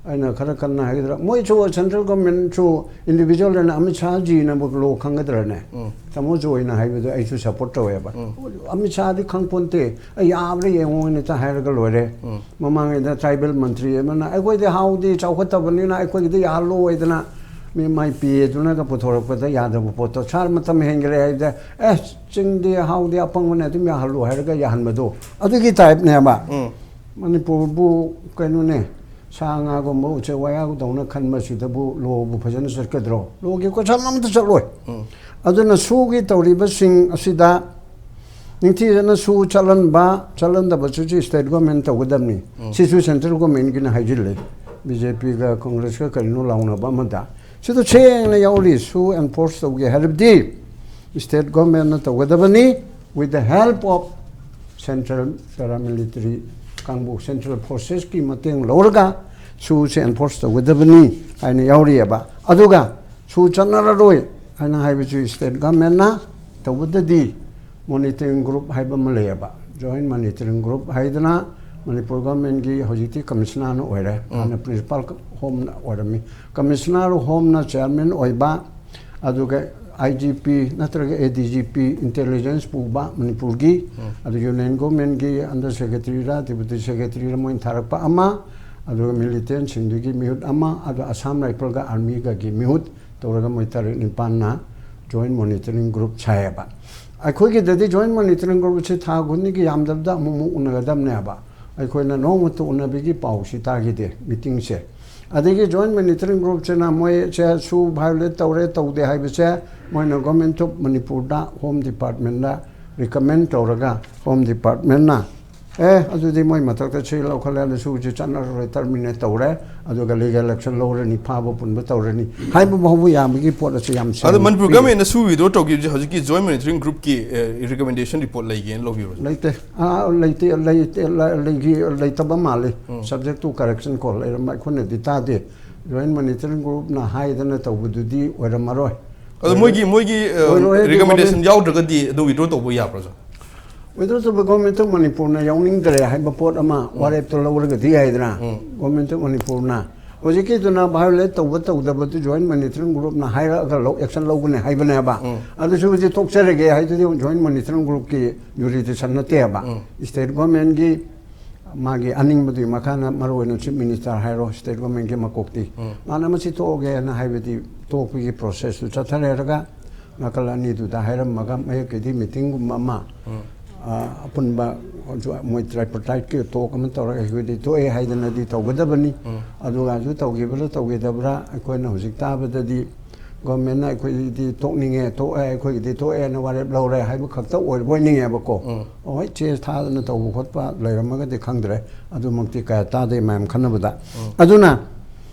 ꯑꯩꯅ ꯈꯔ ꯀꯟꯅ ꯍꯥꯏꯒꯗ꯭ꯔꯥ, ꯃꯣꯏꯁꯨ central government ꯁꯨ individual ꯑꯣꯏꯅ ꯑꯃꯤꯠ ꯁꯥꯍꯖꯤꯅꯕꯨ ꯂꯣ ꯈꯪꯒꯗ꯭ꯔꯅꯦ? ꯎꯝ꯫ ꯇꯥꯃꯣ ꯖꯣꯏꯅ ꯍꯥꯏꯕꯗꯣ ꯑꯩꯁꯨ support ꯇꯧꯋꯦꯕ꯫ ꯎꯝ꯫ ꯑꯃꯤꯠ ꯁꯥꯍꯗꯤ ꯈꯪꯄꯣꯟꯇꯦ, ꯑꯩ ꯌꯥꯕ꯭ꯔꯥ ꯌꯦꯡꯉꯣꯅ ꯍꯦꯛꯇ ꯍꯥꯏꯔꯒ ꯂꯣꯏꯔꯦ꯫ ꯎꯝ꯫ ꯃꯃꯥꯡꯉꯩꯗ tribal ꯃꯟꯇ꯭ꯔꯤ ꯑꯃꯅ ꯑꯩꯈꯣꯏꯗꯤ ꯍꯥꯎꯗꯤ ꯆꯥꯎꯈꯠꯇꯕꯅꯤꯅ ꯑꯩꯈꯣꯏꯒꯤꯗꯤ ꯌꯥꯍꯜꯂꯣꯏꯗꯅ ꯃꯤ ꯃꯥꯏ ꯄꯤ ꯑꯦꯗꯨꯅꯒ ꯄꯨꯊꯣꯔꯛꯄꯗ ꯌꯥꯗꯕ ꯄꯣꯠꯇꯣ, "ꯁꯥꯔ, ꯃꯇꯝ ꯍꯦꯟꯈ꯭ꯔꯦ" ꯍꯥꯏꯕꯗ, "ꯑꯦ, ꯆꯤꯡꯗꯤ ꯍꯥꯎꯗꯤ ꯑꯄꯪꯕꯅꯦ, ꯑꯗꯨꯝ ꯌꯥꯍꯜꯂꯨ" ꯍꯥꯏꯔꯒ ꯌꯥꯍꯟꯕꯗꯣ, ꯑꯗꯨꯒꯤ type ꯅꯦꯕ꯫ ꯎꯝ꯫ ꯃꯅꯤꯄꯨꯔꯕꯨ ꯀꯩꯅꯣꯅꯦ, ꯁꯥ ꯉꯥꯒꯨꯝꯕ ꯎꯆꯦꯛ ꯋꯥꯌꯥꯒꯗꯧꯅ ꯈꯟꯕꯁꯤꯗꯕꯨ ꯂꯣꯕꯨ ꯐꯖꯅ ꯆꯠꯀꯗ꯭ꯔꯣ? ꯂꯣꯒꯤ question ꯑꯃꯠꯇ ꯆꯠꯂꯣꯏ꯫ ꯎꯝ꯫ ꯑꯗꯨꯅ ꯁꯨꯒꯤ ꯇꯧꯔꯤꯕꯁꯤꯡ ꯑꯁꯤꯗ ꯅꯤꯡꯊꯤꯖꯅ ꯁꯨ ꯆꯠꯍꯟꯕ, ꯆꯠꯍꯟꯗꯕꯁꯤꯁꯨ state government ꯇꯧꯒꯗꯕꯅꯤ꯫ ꯎꯝ꯫ ꯁꯤꯁꯨ central government ꯒꯤꯅ ꯍꯥꯏꯖꯤꯜꯂꯦ꯫ ꯕꯤ ꯖꯦ ꯄꯤꯒ ꯀꯪꯒ꯭ꯔꯦꯁꯀ ꯀꯔꯤꯅꯣ ꯂꯥꯎꯅꯕ ꯑꯃꯗ꯫ ꯁꯤꯗ ꯁꯦꯡꯅ ꯌꯥꯎꯔꯤ, ꯁꯨ enforce ꯇꯧꯒꯦ ꯍꯥꯏꯔꯕꯗꯤ state government ꯅ ꯇꯧꯒꯗꯕꯅꯤ, with the help of central paramilitary ꯀꯥꯡꯕꯨ, central forces ꯀꯤ ꯃꯇꯦꯡ ꯂꯧꯔꯒ ꯁꯨꯁꯦ enforce ꯇꯧꯒꯗꯕꯅꯤ ꯍꯥꯏꯅ ꯌꯥꯎꯔꯤꯑꯕ꯫ ꯑꯗꯨꯒ ꯁꯨ ꯆꯠꯅꯔꯔꯣꯏ ꯍꯥꯏꯅ ꯍꯥꯏꯕꯁꯨ state government ꯅ ꯇꯧꯕꯗꯗꯤ monitoring group ꯍꯥꯏꯕ ꯑꯃ ꯂꯩꯌꯦꯕ, Joint Monitoring Group ꯍꯥꯏꯗꯅ ꯃꯅꯤꯄꯨꯔ government ꯀꯤ ꯍꯧꯖꯤꯛꯇꯤ commissioner ꯅ ꯑꯣꯏꯔꯦ, ꯎꯝ꯫ ꯍꯥꯟꯅ principal home ꯅ ꯑꯣꯏꯔꯝꯃꯤ꯫ Commissioner home ꯅ chairman ꯑꯣꯏꯕ, ꯑꯗꯨꯒ ꯑꯥꯏ ꯖꯤ ꯄꯤ ꯅꯠꯇ꯭ꯔꯒ ꯑꯦ ꯗꯤ ꯖꯤ ꯄꯤ intelligence ꯄꯨꯕ ꯃꯅꯤꯄꯨꯔꯒꯤ, ꯎꯝ꯫ ꯑꯗꯨ union government ꯀꯤ under secretary ꯔ deputy secretary ꯔ ꯃꯣꯏꯅ ꯊꯥꯔꯛꯄ ꯑꯃ, ꯑꯗꯨꯒ militant ꯁꯤꯡꯗꯨꯒꯤ ꯃꯤꯍꯨꯠ ꯑꯃ, ꯑꯗꯨꯒ Assam Rifle ꯒ army ꯒꯒꯤ ꯃꯤꯍꯨꯠ ꯇꯧꯔꯒ ꯃꯣꯏ ꯇꯔꯦꯠ ꯅꯤꯄꯥꯟꯅ joint monitoring group ꯁꯥꯏꯌꯦꯕ꯫ ꯑꯩꯈꯣꯏꯒꯤꯗꯗꯤ joint monitoring group ꯁꯦ ꯊꯥ ꯈꯨꯗꯤꯡꯒꯤ ꯌꯥꯝꯗꯕꯗ ꯑꯃꯨꯛꯃꯨꯛ ꯎꯅꯒꯗꯕꯅꯦꯕ꯫ ꯑꯩꯈꯣꯏꯅ ꯅꯣꯡꯃꯇ ꯎꯅꯕꯒꯤ ꯄꯥꯎꯁꯤ ꯇꯥꯈꯤꯗꯦ, meeting ꯁꯦ꯫ ꯑꯗꯒꯤ Joint Monitoring Groupꯁꯤꯅ ꯃꯣꯏꯁꯦ ꯁꯨ violate ꯇꯧꯔꯦ ꯇꯧꯗꯦ ꯍꯥꯏꯕꯁꯦ ꯃꯣꯏꯅ Government of ꯃꯅꯤꯄꯨꯔꯗ, Home Departmentꯗ recommend ꯇꯧꯔꯒ, Home Departmentꯅ "ꯑꯦ, ꯑꯗꯨꯗꯤ ꯃꯣꯏ ꯃꯊꯛꯇ ꯁꯤ ꯂꯧꯈꯠꯂꯦ, ꯁꯨꯁꯤ ꯆꯠꯅꯔꯔꯣꯏ, terminate ꯇꯧꯔꯦ, ꯑꯗꯨꯒ legal action ꯂꯧꯔꯅꯤ, ꯐꯥꯕ ꯄꯨꯟꯕ ꯇꯧꯔꯅꯤ" ꯍꯥꯏꯕ ꯐꯥꯎꯕ ꯌꯥꯕꯒꯤ ꯄꯣꯠ ꯑꯁꯤ ꯌꯥꯝ ꯑꯗꯣ ꯁꯦꯡꯅ ꯃꯅꯤꯄꯨꯔ ꯄꯤꯔꯤ꯫ Governmentꯅ ꯁꯨ withdraw ꯇꯧꯈꯤꯕꯁꯦ ꯍꯧꯖꯤꯛꯀꯤ Joint Monitoring Groupꯀꯤ recommendation report ꯂꯩꯒꯦꯅ ꯂꯧꯕꯤꯕ꯭ꯔꯣ? ꯂꯩꯇꯦ꯫ ꯑꯥ, ꯂꯩꯇꯦ, ꯂꯩꯇꯦ, ꯂꯩ-, ꯂꯩꯒꯤ-, ꯂꯩꯇꯕ ꯃꯥꯜꯂꯤ꯫ Subject to correction ꯀꯣ, ꯂꯩꯔꯝꯕ ꯑꯩꯈꯣꯏꯅꯗꯤ ꯇꯥꯗꯦ꯫ Joint Monitoring Groupꯅ ꯍꯥꯏꯗꯅ ꯇꯧꯕꯗꯨꯗꯤ ꯑꯣꯏꯔꯝꯃꯔꯣꯏ꯫ ꯑꯗꯣ ꯃꯣꯏꯒꯤ, ꯃꯣꯏꯒꯤ ꯑꯣꯏꯔꯣꯏ, ꯑꯗꯨ recommendation ꯌꯥꯎꯗ꯭ꯔꯒꯗꯤ ꯑꯗꯨꯝ withdraw ꯇꯧꯕ ꯌꯥꯕ꯭ꯔꯣ, sir? Withdraw ꯇꯧꯕ Government of ꯃꯅꯤꯄꯨꯔꯅ ꯌꯥꯎꯅꯤꯡꯗ꯭ꯔꯦ ꯍꯥꯏꯕ ꯄꯣꯠ ꯑꯃ ꯋꯥꯔꯦꯞꯇꯣ ꯂꯧꯔꯒꯗꯤ ꯌꯥꯏꯗꯅ꯫ Government of ꯃꯅꯤꯄꯨꯔꯅ ꯍꯧꯖꯤꯛꯀꯤꯗꯨꯅ violate ꯇꯧꯕ ꯇꯧꯗꯕꯗꯨ Joint Monitoring Groupꯅ ꯍꯥꯏꯔꯛꯑꯒ ꯂꯧ, action ꯂꯧꯒꯅꯤ ꯍꯥꯏꯕꯅꯦꯕ꯫ ꯑꯗꯨꯁꯨ ꯍꯧꯖꯤꯛ ꯇꯣꯛꯆꯔꯒꯦ ꯍꯥꯏꯗꯨꯗꯤ Joint Monitoring Groupꯀꯤ jurisdiction ꯅꯠꯇꯦꯕ꯫ State Governmentꯀꯤ ꯃꯥꯒꯤ ꯑꯅꯤꯡꯕꯗꯨꯒꯤ ꯃꯈꯥꯅ, ꯃꯔꯨ ꯑꯣꯏꯅ Chief Minister ꯍꯥꯏꯔꯣ, State Governmentꯀꯤ ꯃꯀꯣꯛꯇꯤ, ꯃꯥꯅ ꯃꯁꯤ ꯇꯣꯛꯑꯒꯦꯅ ꯍꯥꯏꯕꯗꯤ ꯇꯣꯛꯄꯒꯤ processꯇꯨ ꯆꯠꯊꯔꯦꯔꯒ ꯅꯥꯀꯜ ꯑꯅꯤꯗꯨꯗ ꯍꯥꯏꯔꯝꯃꯒ ꯃꯌꯦꯛꯀꯤꯗꯤ meetingꯒꯨꯝꯕ ꯑꯃ, ꯑ, ꯑꯄꯨꯟꯕ ꯃꯣꯏ tripartiteꯀꯤ talk ꯑꯃ ꯇꯧꯔꯒ ꯑꯩꯈꯣꯏꯗꯤ ꯇꯣꯛꯑꯦ ꯍꯥꯏꯗꯅꯗꯤ ꯇꯧꯒꯗꯕꯅꯤ꯫ ꯑꯗꯨꯒ ꯑꯗꯨ ꯇꯧꯈꯤꯕ꯭ꯔꯥ ꯇꯧꯈꯤꯗꯕ꯭ꯔꯥ ꯑꯩꯈꯣꯏꯅ ꯍꯧꯖꯤꯛ ꯇꯥꯕꯗꯗꯤ Governmentꯅ "ꯑꯩꯈꯣꯏꯗꯤ ꯇꯣꯛꯅꯤꯡꯉꯦ, ꯇꯣꯛꯑꯦ, ꯑꯩꯈꯣꯏꯒꯤꯗꯤ ꯇꯣꯛꯑꯦꯅ ꯋꯥꯔꯦꯞ ꯂꯧꯔꯦ" ꯍꯥꯏꯕ ꯈꯛꯇ ꯑꯣꯏꯕꯣꯏ ꯅꯤꯡꯉꯦꯕꯀꯣ꯫ ꯍꯣꯏ, ꯆꯦ ꯊꯥꯗꯅ ꯇꯧꯕ ꯈꯣꯠꯄ ꯂꯩꯔꯝꯃꯒꯗꯤ ꯈꯪꯗ꯭ꯔꯦ, ꯑꯗꯨꯃꯛꯇꯤ ꯀꯌꯥ ꯇꯥꯗꯦ ꯃꯌꯥꯝ ꯈꯟꯅꯕꯗ꯫ ꯑꯗꯨꯅ,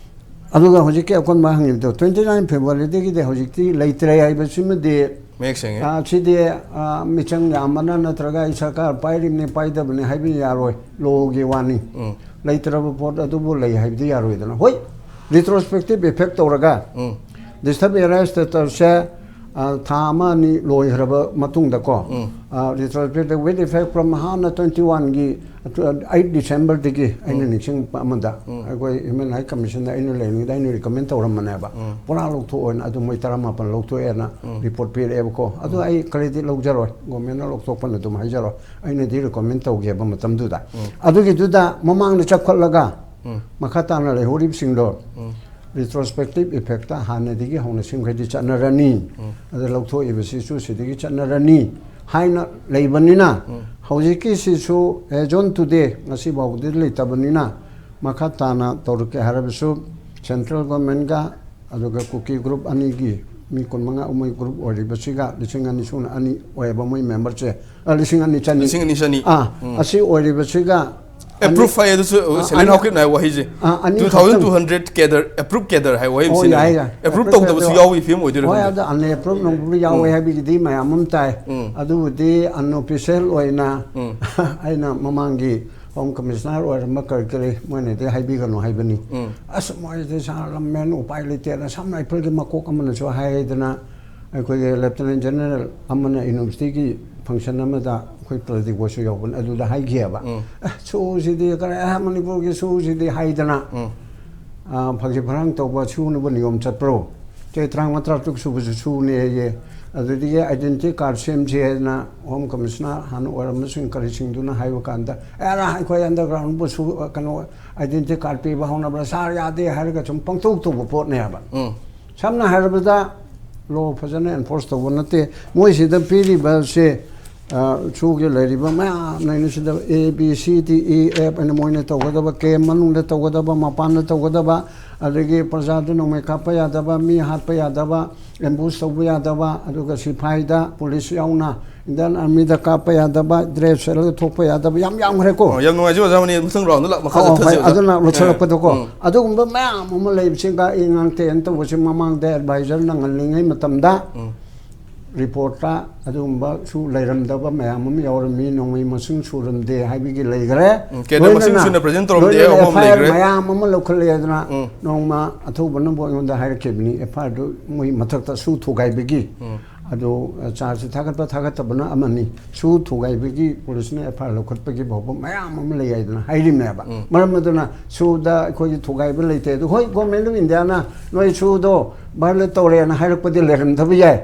ꯑꯗꯨꯒ ꯍꯧꯖꯤꯛꯀꯤ ꯑꯀꯣꯟꯕ ꯍꯪꯉꯤꯕꯗꯣ, twenty nine Februaryꯗꯒꯤꯗꯤ ꯍꯧꯖꯤꯛꯇꯤ ꯂꯩꯇ꯭ꯔꯦ ꯍꯥꯏꯕꯁꯤꯃꯗꯤ, ꯃꯌꯦꯛ ꯁꯦꯡꯉꯦ꯫ ꯑ, ꯁꯤꯗꯤ, ꯑ, ꯃꯤꯆꯪ ꯌꯥꯝꯕꯅ ꯅꯠꯇ꯭ꯔꯒ ꯑꯩ ꯁꯔꯀꯥꯔ ꯄꯥꯏꯔꯤꯕꯅꯤ ꯄꯥꯏꯗꯕꯅꯤ ꯍꯥꯏꯕ ꯌꯥꯔꯣꯏ, lawꯒꯤ ꯋꯥꯅꯤ꯫ ꯂꯩꯇ꯭ꯔꯕ ꯄꯣꯠ ꯑꯗꯨꯕꯨ ꯂꯩ ꯍꯥꯏꯕꯗꯤ ꯌꯥꯔꯣꯏꯗꯅ꯫ ꯍꯣꯏ, retrospective effect ꯇꯧꯔꯒ disturb area statusꯁꯦ, ꯑ, ꯊꯥ ꯑꯃ ꯑꯅꯤ ꯂꯣꯏꯈ꯭ꯔꯕ ꯃꯇꯨꯡꯗꯀꯣ, ꯑ, retrospective with effect from ꯍꯥꯟꯅ twenty oneꯒꯤ eight Decemberꯗꯒꯤ ꯑꯩꯅ ꯅꯤꯡꯁꯤꯡꯕ ꯑꯃꯗ ꯑꯩꯈꯣꯏ Human Rights Commissionꯗ ꯑꯩꯅ ꯂꯩꯔꯤꯉꯩꯗ ꯑꯩꯅ recommend ꯇꯧꯔꯝꯕꯅꯦꯕ꯫ ꯄꯨꯔꯥ ꯂꯧꯊꯣꯛꯑꯣꯅ, ꯑꯗꯨ ꯃꯣꯏ ꯇꯔꯥꯃꯥꯄꯟ ꯂꯧꯊꯣꯛꯑꯦꯅ report ꯄꯤꯔꯛꯑꯦꯕꯀꯣ꯫ ꯑꯗꯨ ꯑꯩ credit ꯂꯧꯖꯔꯣꯏ, Governmentꯅ ꯂꯧꯊꯣꯛꯄꯅ ꯑꯗꯨꯝ ꯍꯥꯏꯖꯔꯣꯏ꯫ ꯑꯩꯅꯗꯤ recommend ꯇꯧꯒꯦꯕ ꯃꯇꯝꯗꯨꯗ꯫ ꯑꯗꯨꯒꯤꯗꯨꯗ ꯃꯃꯥꯡꯗ ꯆꯞꯈꯠꯂꯒ ꯃꯈꯥ ꯇꯥꯅ ꯂꯩꯍꯧꯔꯤꯕꯁꯤꯡꯗꯣ retrospective effectꯇ ꯍꯥꯟꯅꯗꯒꯤ ꯍꯧꯅ ꯁꯤꯃꯈꯩꯗꯤ ꯆꯠꯅꯔꯅꯤ, ꯑꯗ ꯂꯧꯊꯣꯛꯏꯕꯁꯤꯁꯨ ꯁꯤꯗꯒꯤ ꯆꯠꯅꯔꯅꯤ ꯍꯥꯏꯅ ꯂꯩꯕꯅꯤꯅ, ꯍꯧꯖꯤꯛꯀꯤꯁꯤꯁꯨ as on today, ꯉꯁꯤ ꯐꯥꯎꯕꯗꯤ ꯂꯩꯇꯕꯅꯤꯅ, ꯃꯈꯥ ꯇꯥꯅ ꯇꯧꯔꯛꯀꯦ ꯍꯥꯏꯔꯕꯁꯨ, ꯁꯦꯟꯇ꯭ꯔꯦꯜ ꯒꯣꯔꯃꯦꯟꯒ ꯑꯗꯨꯒ ꯀꯨꯀꯤ ꯒ꯭ꯔꯨꯞ ꯑꯅꯤꯒꯤ ꯃꯤ ꯀꯨꯟꯃꯉꯥ, ꯃꯣꯏ ꯒ꯭ꯔꯨꯞ ꯑꯣꯏꯔꯤꯕꯁꯤꯒ ꯂꯤꯁꯤꯡ ꯑꯅꯤ ꯁꯨꯅ ꯑꯅꯤ ꯑꯣꯏꯌꯦꯕ ꯃꯣꯏ ꯃꯦꯝꯕꯔꯁꯦ꯫ ꯑ, ꯂꯤꯁꯤꯡ ꯑꯅꯤ ꯆꯅꯤ꯫ ꯂꯤꯁꯤꯡ ꯑꯅꯤ ꯆꯅꯤ꯫ ꯑꯥ, ꯎꯝ꯫ ꯑꯁꯤ ꯑꯣꯏꯔꯤꯕꯁꯤꯒ ꯑꯦꯄ꯭ꯔꯨꯞ ꯍꯥꯏ ꯑꯗꯨꯁꯨ, ꯑ, ꯁꯦꯂꯦꯟ ꯑꯅꯤ ꯍꯥꯎꯀꯤꯞꯅ ꯍꯥꯏꯕ ꯋꯥꯍꯩꯁꯦ꯫ ꯑ, ꯑꯅꯤ two thousand two hundred cadre, approve cadre ꯍꯥꯏꯕ ꯋꯥꯍꯩ ꯑꯣ, ꯑꯃꯁꯨ ꯌꯥꯏ, ꯂꯩꯅꯦ꯫ ꯌꯥꯏ꯫ ꯑꯦꯄ꯭ꯔꯨꯞ ꯑꯦꯄ꯭ꯔꯨꯞ ꯇꯧꯗꯕꯁꯨ ꯀꯦꯗꯔ꯫ ꯌꯥꯎꯕꯒꯤ ꯐꯤꯕꯝ ꯑꯣꯏꯗꯣꯏꯔꯣ ꯍꯣꯏ, ꯈꯪꯗꯦ꯫ ꯑꯗ ꯑꯟ ꯑꯦꯄ꯭ꯔꯨꯞ ꯅꯧꯕ ꯌꯥꯎꯋꯦ ꯎꯝ꯫ ꯍꯥꯏꯕꯒꯤꯗꯤ ꯃꯌꯥꯝ ꯑꯃ ꯇꯥꯏ꯫ ꯎꯝ꯫ ꯑꯗꯨꯕꯨꯗꯤ ꯑꯟꯑꯣꯐꯤꯁꯦꯜ ꯑꯣꯏꯅ ꯎꯝ꯫ ꯑꯩꯅ ꯃꯃꯥꯡꯒꯤ ꯍꯣꯝ ꯀꯃꯤꯁꯅꯔ ꯑꯣꯏꯔꯝꯕ ꯀꯔꯤ ꯀꯔꯤ ꯃꯣꯏꯅꯗꯤ ꯍꯥꯏꯕꯤꯒꯅꯨ ꯍꯥꯏꯕꯅꯤ꯫ ꯎꯝ꯫ ꯑꯁ, ꯃꯣꯏꯗꯤ ꯁꯥꯔ ꯂꯝꯃꯦꯟ ꯎꯄꯥꯏ ꯂꯩꯇꯦꯅ, ꯑꯁꯥꯝ ꯔꯥꯏꯐꯜꯒꯤ ꯃꯀꯣꯛ ꯑꯃꯅꯁꯨ ꯍꯥꯏꯗꯅ, ꯑꯩꯈꯣꯏꯒꯤ ꯂꯦꯐꯇꯤꯅꯦꯟ ꯖꯦꯅꯔꯦꯜ ꯑꯃꯅ ꯌꯨꯅꯤꯚꯔꯁꯤꯇꯤꯒꯤ ꯐꯪꯁꯟ ꯑꯃꯗ ꯑꯩꯈꯣꯏ ꯄ꯭ꯔꯗꯤꯞ ꯍꯣꯏꯁꯨ ꯌꯥꯎꯕꯅꯤ, ꯑꯗꯨꯗ ꯍꯥꯏꯈꯤꯑꯕ꯫ ꯎꯝ꯫ "ꯑꯦ, ꯁꯨꯁꯤꯗꯤ ꯀꯔꯤ, ꯑꯦ, ꯃꯅꯤꯄꯨꯔꯒꯤ ꯁꯨꯁꯤꯗꯤ" ꯍꯥꯏꯗꯅ, ꯎꯝ꯫ ꯑ, ꯐꯥꯒꯤ ꯐꯔꯥꯡ ꯇꯧꯕ ꯁꯨꯅꯕ ꯅꯤꯌꯣꯝ ꯆꯠꯄ꯭ꯔꯣ? ꯆꯍꯤ ꯇꯔꯥꯃꯉꯥ, ꯇꯔꯥꯇꯔꯨꯛ ꯁꯨꯕꯁꯨ ꯁꯨꯅꯦꯌꯦ꯫ ꯑꯗꯨꯗꯒꯤ ꯑꯥꯏꯗꯦꯟꯇꯤꯇꯤ ꯀꯥꯔꯗ ꯁꯦꯝꯁꯤ ꯍꯥꯏꯗꯅ ꯍꯣꯝ ꯀꯃꯤꯁꯅꯔ ꯍꯥꯟꯅ ꯑꯣꯏꯔꯝꯕꯁꯤꯡ ꯀꯔꯤꯁꯤꯡꯗꯨꯅ ꯍꯥꯏꯕ ꯀꯥꯟꯗ, "ꯑꯦꯔꯥ, ꯑꯩꯈꯣꯏ ꯑꯟꯗꯔꯒ꯭ꯔꯥꯎꯟꯕꯨ ꯁꯨ-, ꯀꯩꯅꯣ, ꯑꯥꯏꯗꯦꯟꯇꯤꯇꯤ ꯀꯥꯔꯗ ꯄꯤꯕ ꯍꯧꯅꯕ꯭ꯔꯥ?" "ꯁꯥꯔ, ꯌꯥꯗꯦ" ꯍꯥꯏꯔꯒ ꯁꯨꯝ ꯄꯪꯇꯧ ꯇꯧꯕ ꯄꯣꯠꯅꯦꯕ꯫ ꯎꯝ꯫ ꯁꯝꯅ ꯍꯥꯏꯔꯕꯗ, ꯂꯣ ꯐꯖꯅ ꯑꯦꯟꯐꯣꯔꯁ ꯇꯧꯕ ꯅꯠꯇꯦ꯫ ꯃꯣꯏꯁꯤꯗ ꯄꯤꯔꯤꯕꯁꯦ, ꯑ, ꯁꯨꯒꯤ ꯂꯩꯔꯤꯕ ꯃꯌꯥꯝ ꯂꯩꯅ ꯁꯤꯗ A, B, C, D, E, F ꯍꯥꯏꯅ ꯃꯣꯏꯅ ꯇꯧꯒꯗꯕ, ꯀꯦꯝ ꯃꯅꯨꯡꯗ ꯇꯧꯒꯗꯕ, ꯃꯄꯥꯟꯗ ꯇꯧꯒꯗꯕ, ꯑꯗꯒꯤ ꯄ꯭ꯔꯖꯥꯗꯨ ꯅꯣꯡꯃꯩ ꯀꯥꯞꯄ ꯌꯥꯗꯕ, ꯃꯤ ꯍꯥꯠꯄ ꯌꯥꯗꯕ, ꯑꯦꯝꯕꯨꯁ ꯇꯧꯕ ꯌꯥꯗꯕ, ꯑꯗꯨꯒ ꯁꯤꯐꯥꯏꯗ, ꯄꯨꯂꯤꯁ ꯌꯥꯎꯅ, ꯏꯟꯗꯤꯌꯥꯟ ꯑꯥꯔꯃꯤꯗ ꯀꯥꯞꯄ ꯌꯥꯗꯕ, ꯗ꯭ꯔꯦꯁ ꯁꯦꯠꯂꯒ ꯊꯣꯛꯄ ꯌꯥꯗꯕ, ꯌꯥꯝ ꯌꯥꯝꯈ꯭ꯔꯦꯀꯣ꯫ ꯑꯣ, ꯌꯥꯝ ꯅꯨꯡꯉꯥꯏꯖꯩ ꯑꯣꯖꯥ ꯃꯅꯤ, ꯃꯊꯪ ꯔꯥꯎꯟꯗ ꯂꯥꯛ-, ꯃꯈꯥ ꯑꯣ, ꯆꯠꯊꯁꯤ, ꯍꯣꯏ, ꯑꯣꯖꯥ꯫ ꯑꯗꯨꯅ ꯑꯦ, ꯂꯣꯏꯁꯤꯜꯂꯛꯄꯗꯀꯣ꯫ ꯎꯝ꯫ ꯑꯗꯨꯒꯨꯝꯕ ꯃꯌꯥꯝ ꯑꯃ ꯂꯩꯕꯁꯤꯡꯒ ꯑꯩ ꯉꯥꯡꯊꯦꯅ ꯇꯧꯕꯁꯤ ꯃꯃꯥꯡꯗ ꯑꯦꯗꯚꯥꯏꯖꯔꯅ ꯉꯜꯂꯤꯉꯩ ꯃꯇꯝꯗ ꯎꯝ꯫ ꯔꯤꯄꯣꯔꯠꯇ ꯑꯗꯨꯒꯨꯝꯕꯁꯨ ꯂꯩꯔꯝꯗꯕ ꯃꯌꯥꯝ ꯑꯃ ꯌꯥꯎꯔꯝꯃꯤ, ꯅꯣꯡꯃꯩ ꯃꯁꯤꯡ ꯁꯨꯔꯝꯗꯦ ꯍꯥꯏꯕꯒꯤ ꯂꯩꯈ꯭ꯔꯦ꯫ ꯎꯝ, ꯀꯦꯗꯔ ꯃꯁꯤꯡ ꯂꯣꯏꯅꯅ, ꯁꯨꯅ ꯄ꯭ꯔꯖꯦꯟ ꯇꯧꯔꯝꯗꯦ ꯂꯣꯏꯅꯅ ꯑꯍꯨꯝ ꯑꯃ F I R ꯂꯩꯈ꯭ꯔꯦ꯫ ꯃꯌꯥꯝ ꯑꯃ ꯂꯧꯈꯠꯂꯛꯑꯦꯗꯅ, ꯎꯝ꯫ ꯅꯣꯡꯃ ꯑꯊꯧꯕꯅꯕꯨ ꯑꯩꯉꯣꯟꯗ ꯍꯥꯏꯔꯛꯈꯤꯕꯅꯤ, F I R ꯗꯨ ꯃꯣꯏ ꯃꯊꯛꯇ ꯁꯨ ꯊꯨꯒꯥꯏꯕꯒꯤ꯫ ꯎꯝ꯫ ꯑꯗꯨ, ꯑ, ꯆꯥꯔꯖꯁꯤ ꯊꯥꯒꯠꯄ ꯊꯥꯒꯠꯇꯕꯅ ꯑꯃꯅꯤ, ꯁꯨ ꯊꯨꯒꯥꯏꯕꯒꯤ ꯄꯨꯂꯤꯁꯅ F I R ꯂꯧꯈꯠꯄꯒꯤ ꯐꯥꯎꯕ ꯃꯌꯥꯝ ꯑꯃ ꯂꯩ ꯍꯥꯏꯗꯅ ꯍꯥꯏꯔꯤꯕꯅꯦꯕ꯫ ꯎꯝ꯫ ꯃꯔꯝ ꯑꯗꯨꯅ ꯁꯨꯗ ꯑꯩꯈꯣꯏꯒꯤ ꯊꯨꯒꯥꯏꯕ ꯂꯩꯇꯦ꯫ ꯑꯗꯨ ꯍꯣꯏ, Government of India ꯅ ꯅꯣꯏ ꯁꯨꯗꯣ violate ꯇꯧꯔꯦꯅ ꯍꯥꯏꯔꯛꯄꯗꯤ ꯂꯩꯔꯝꯗꯕ ꯌꯥꯏ,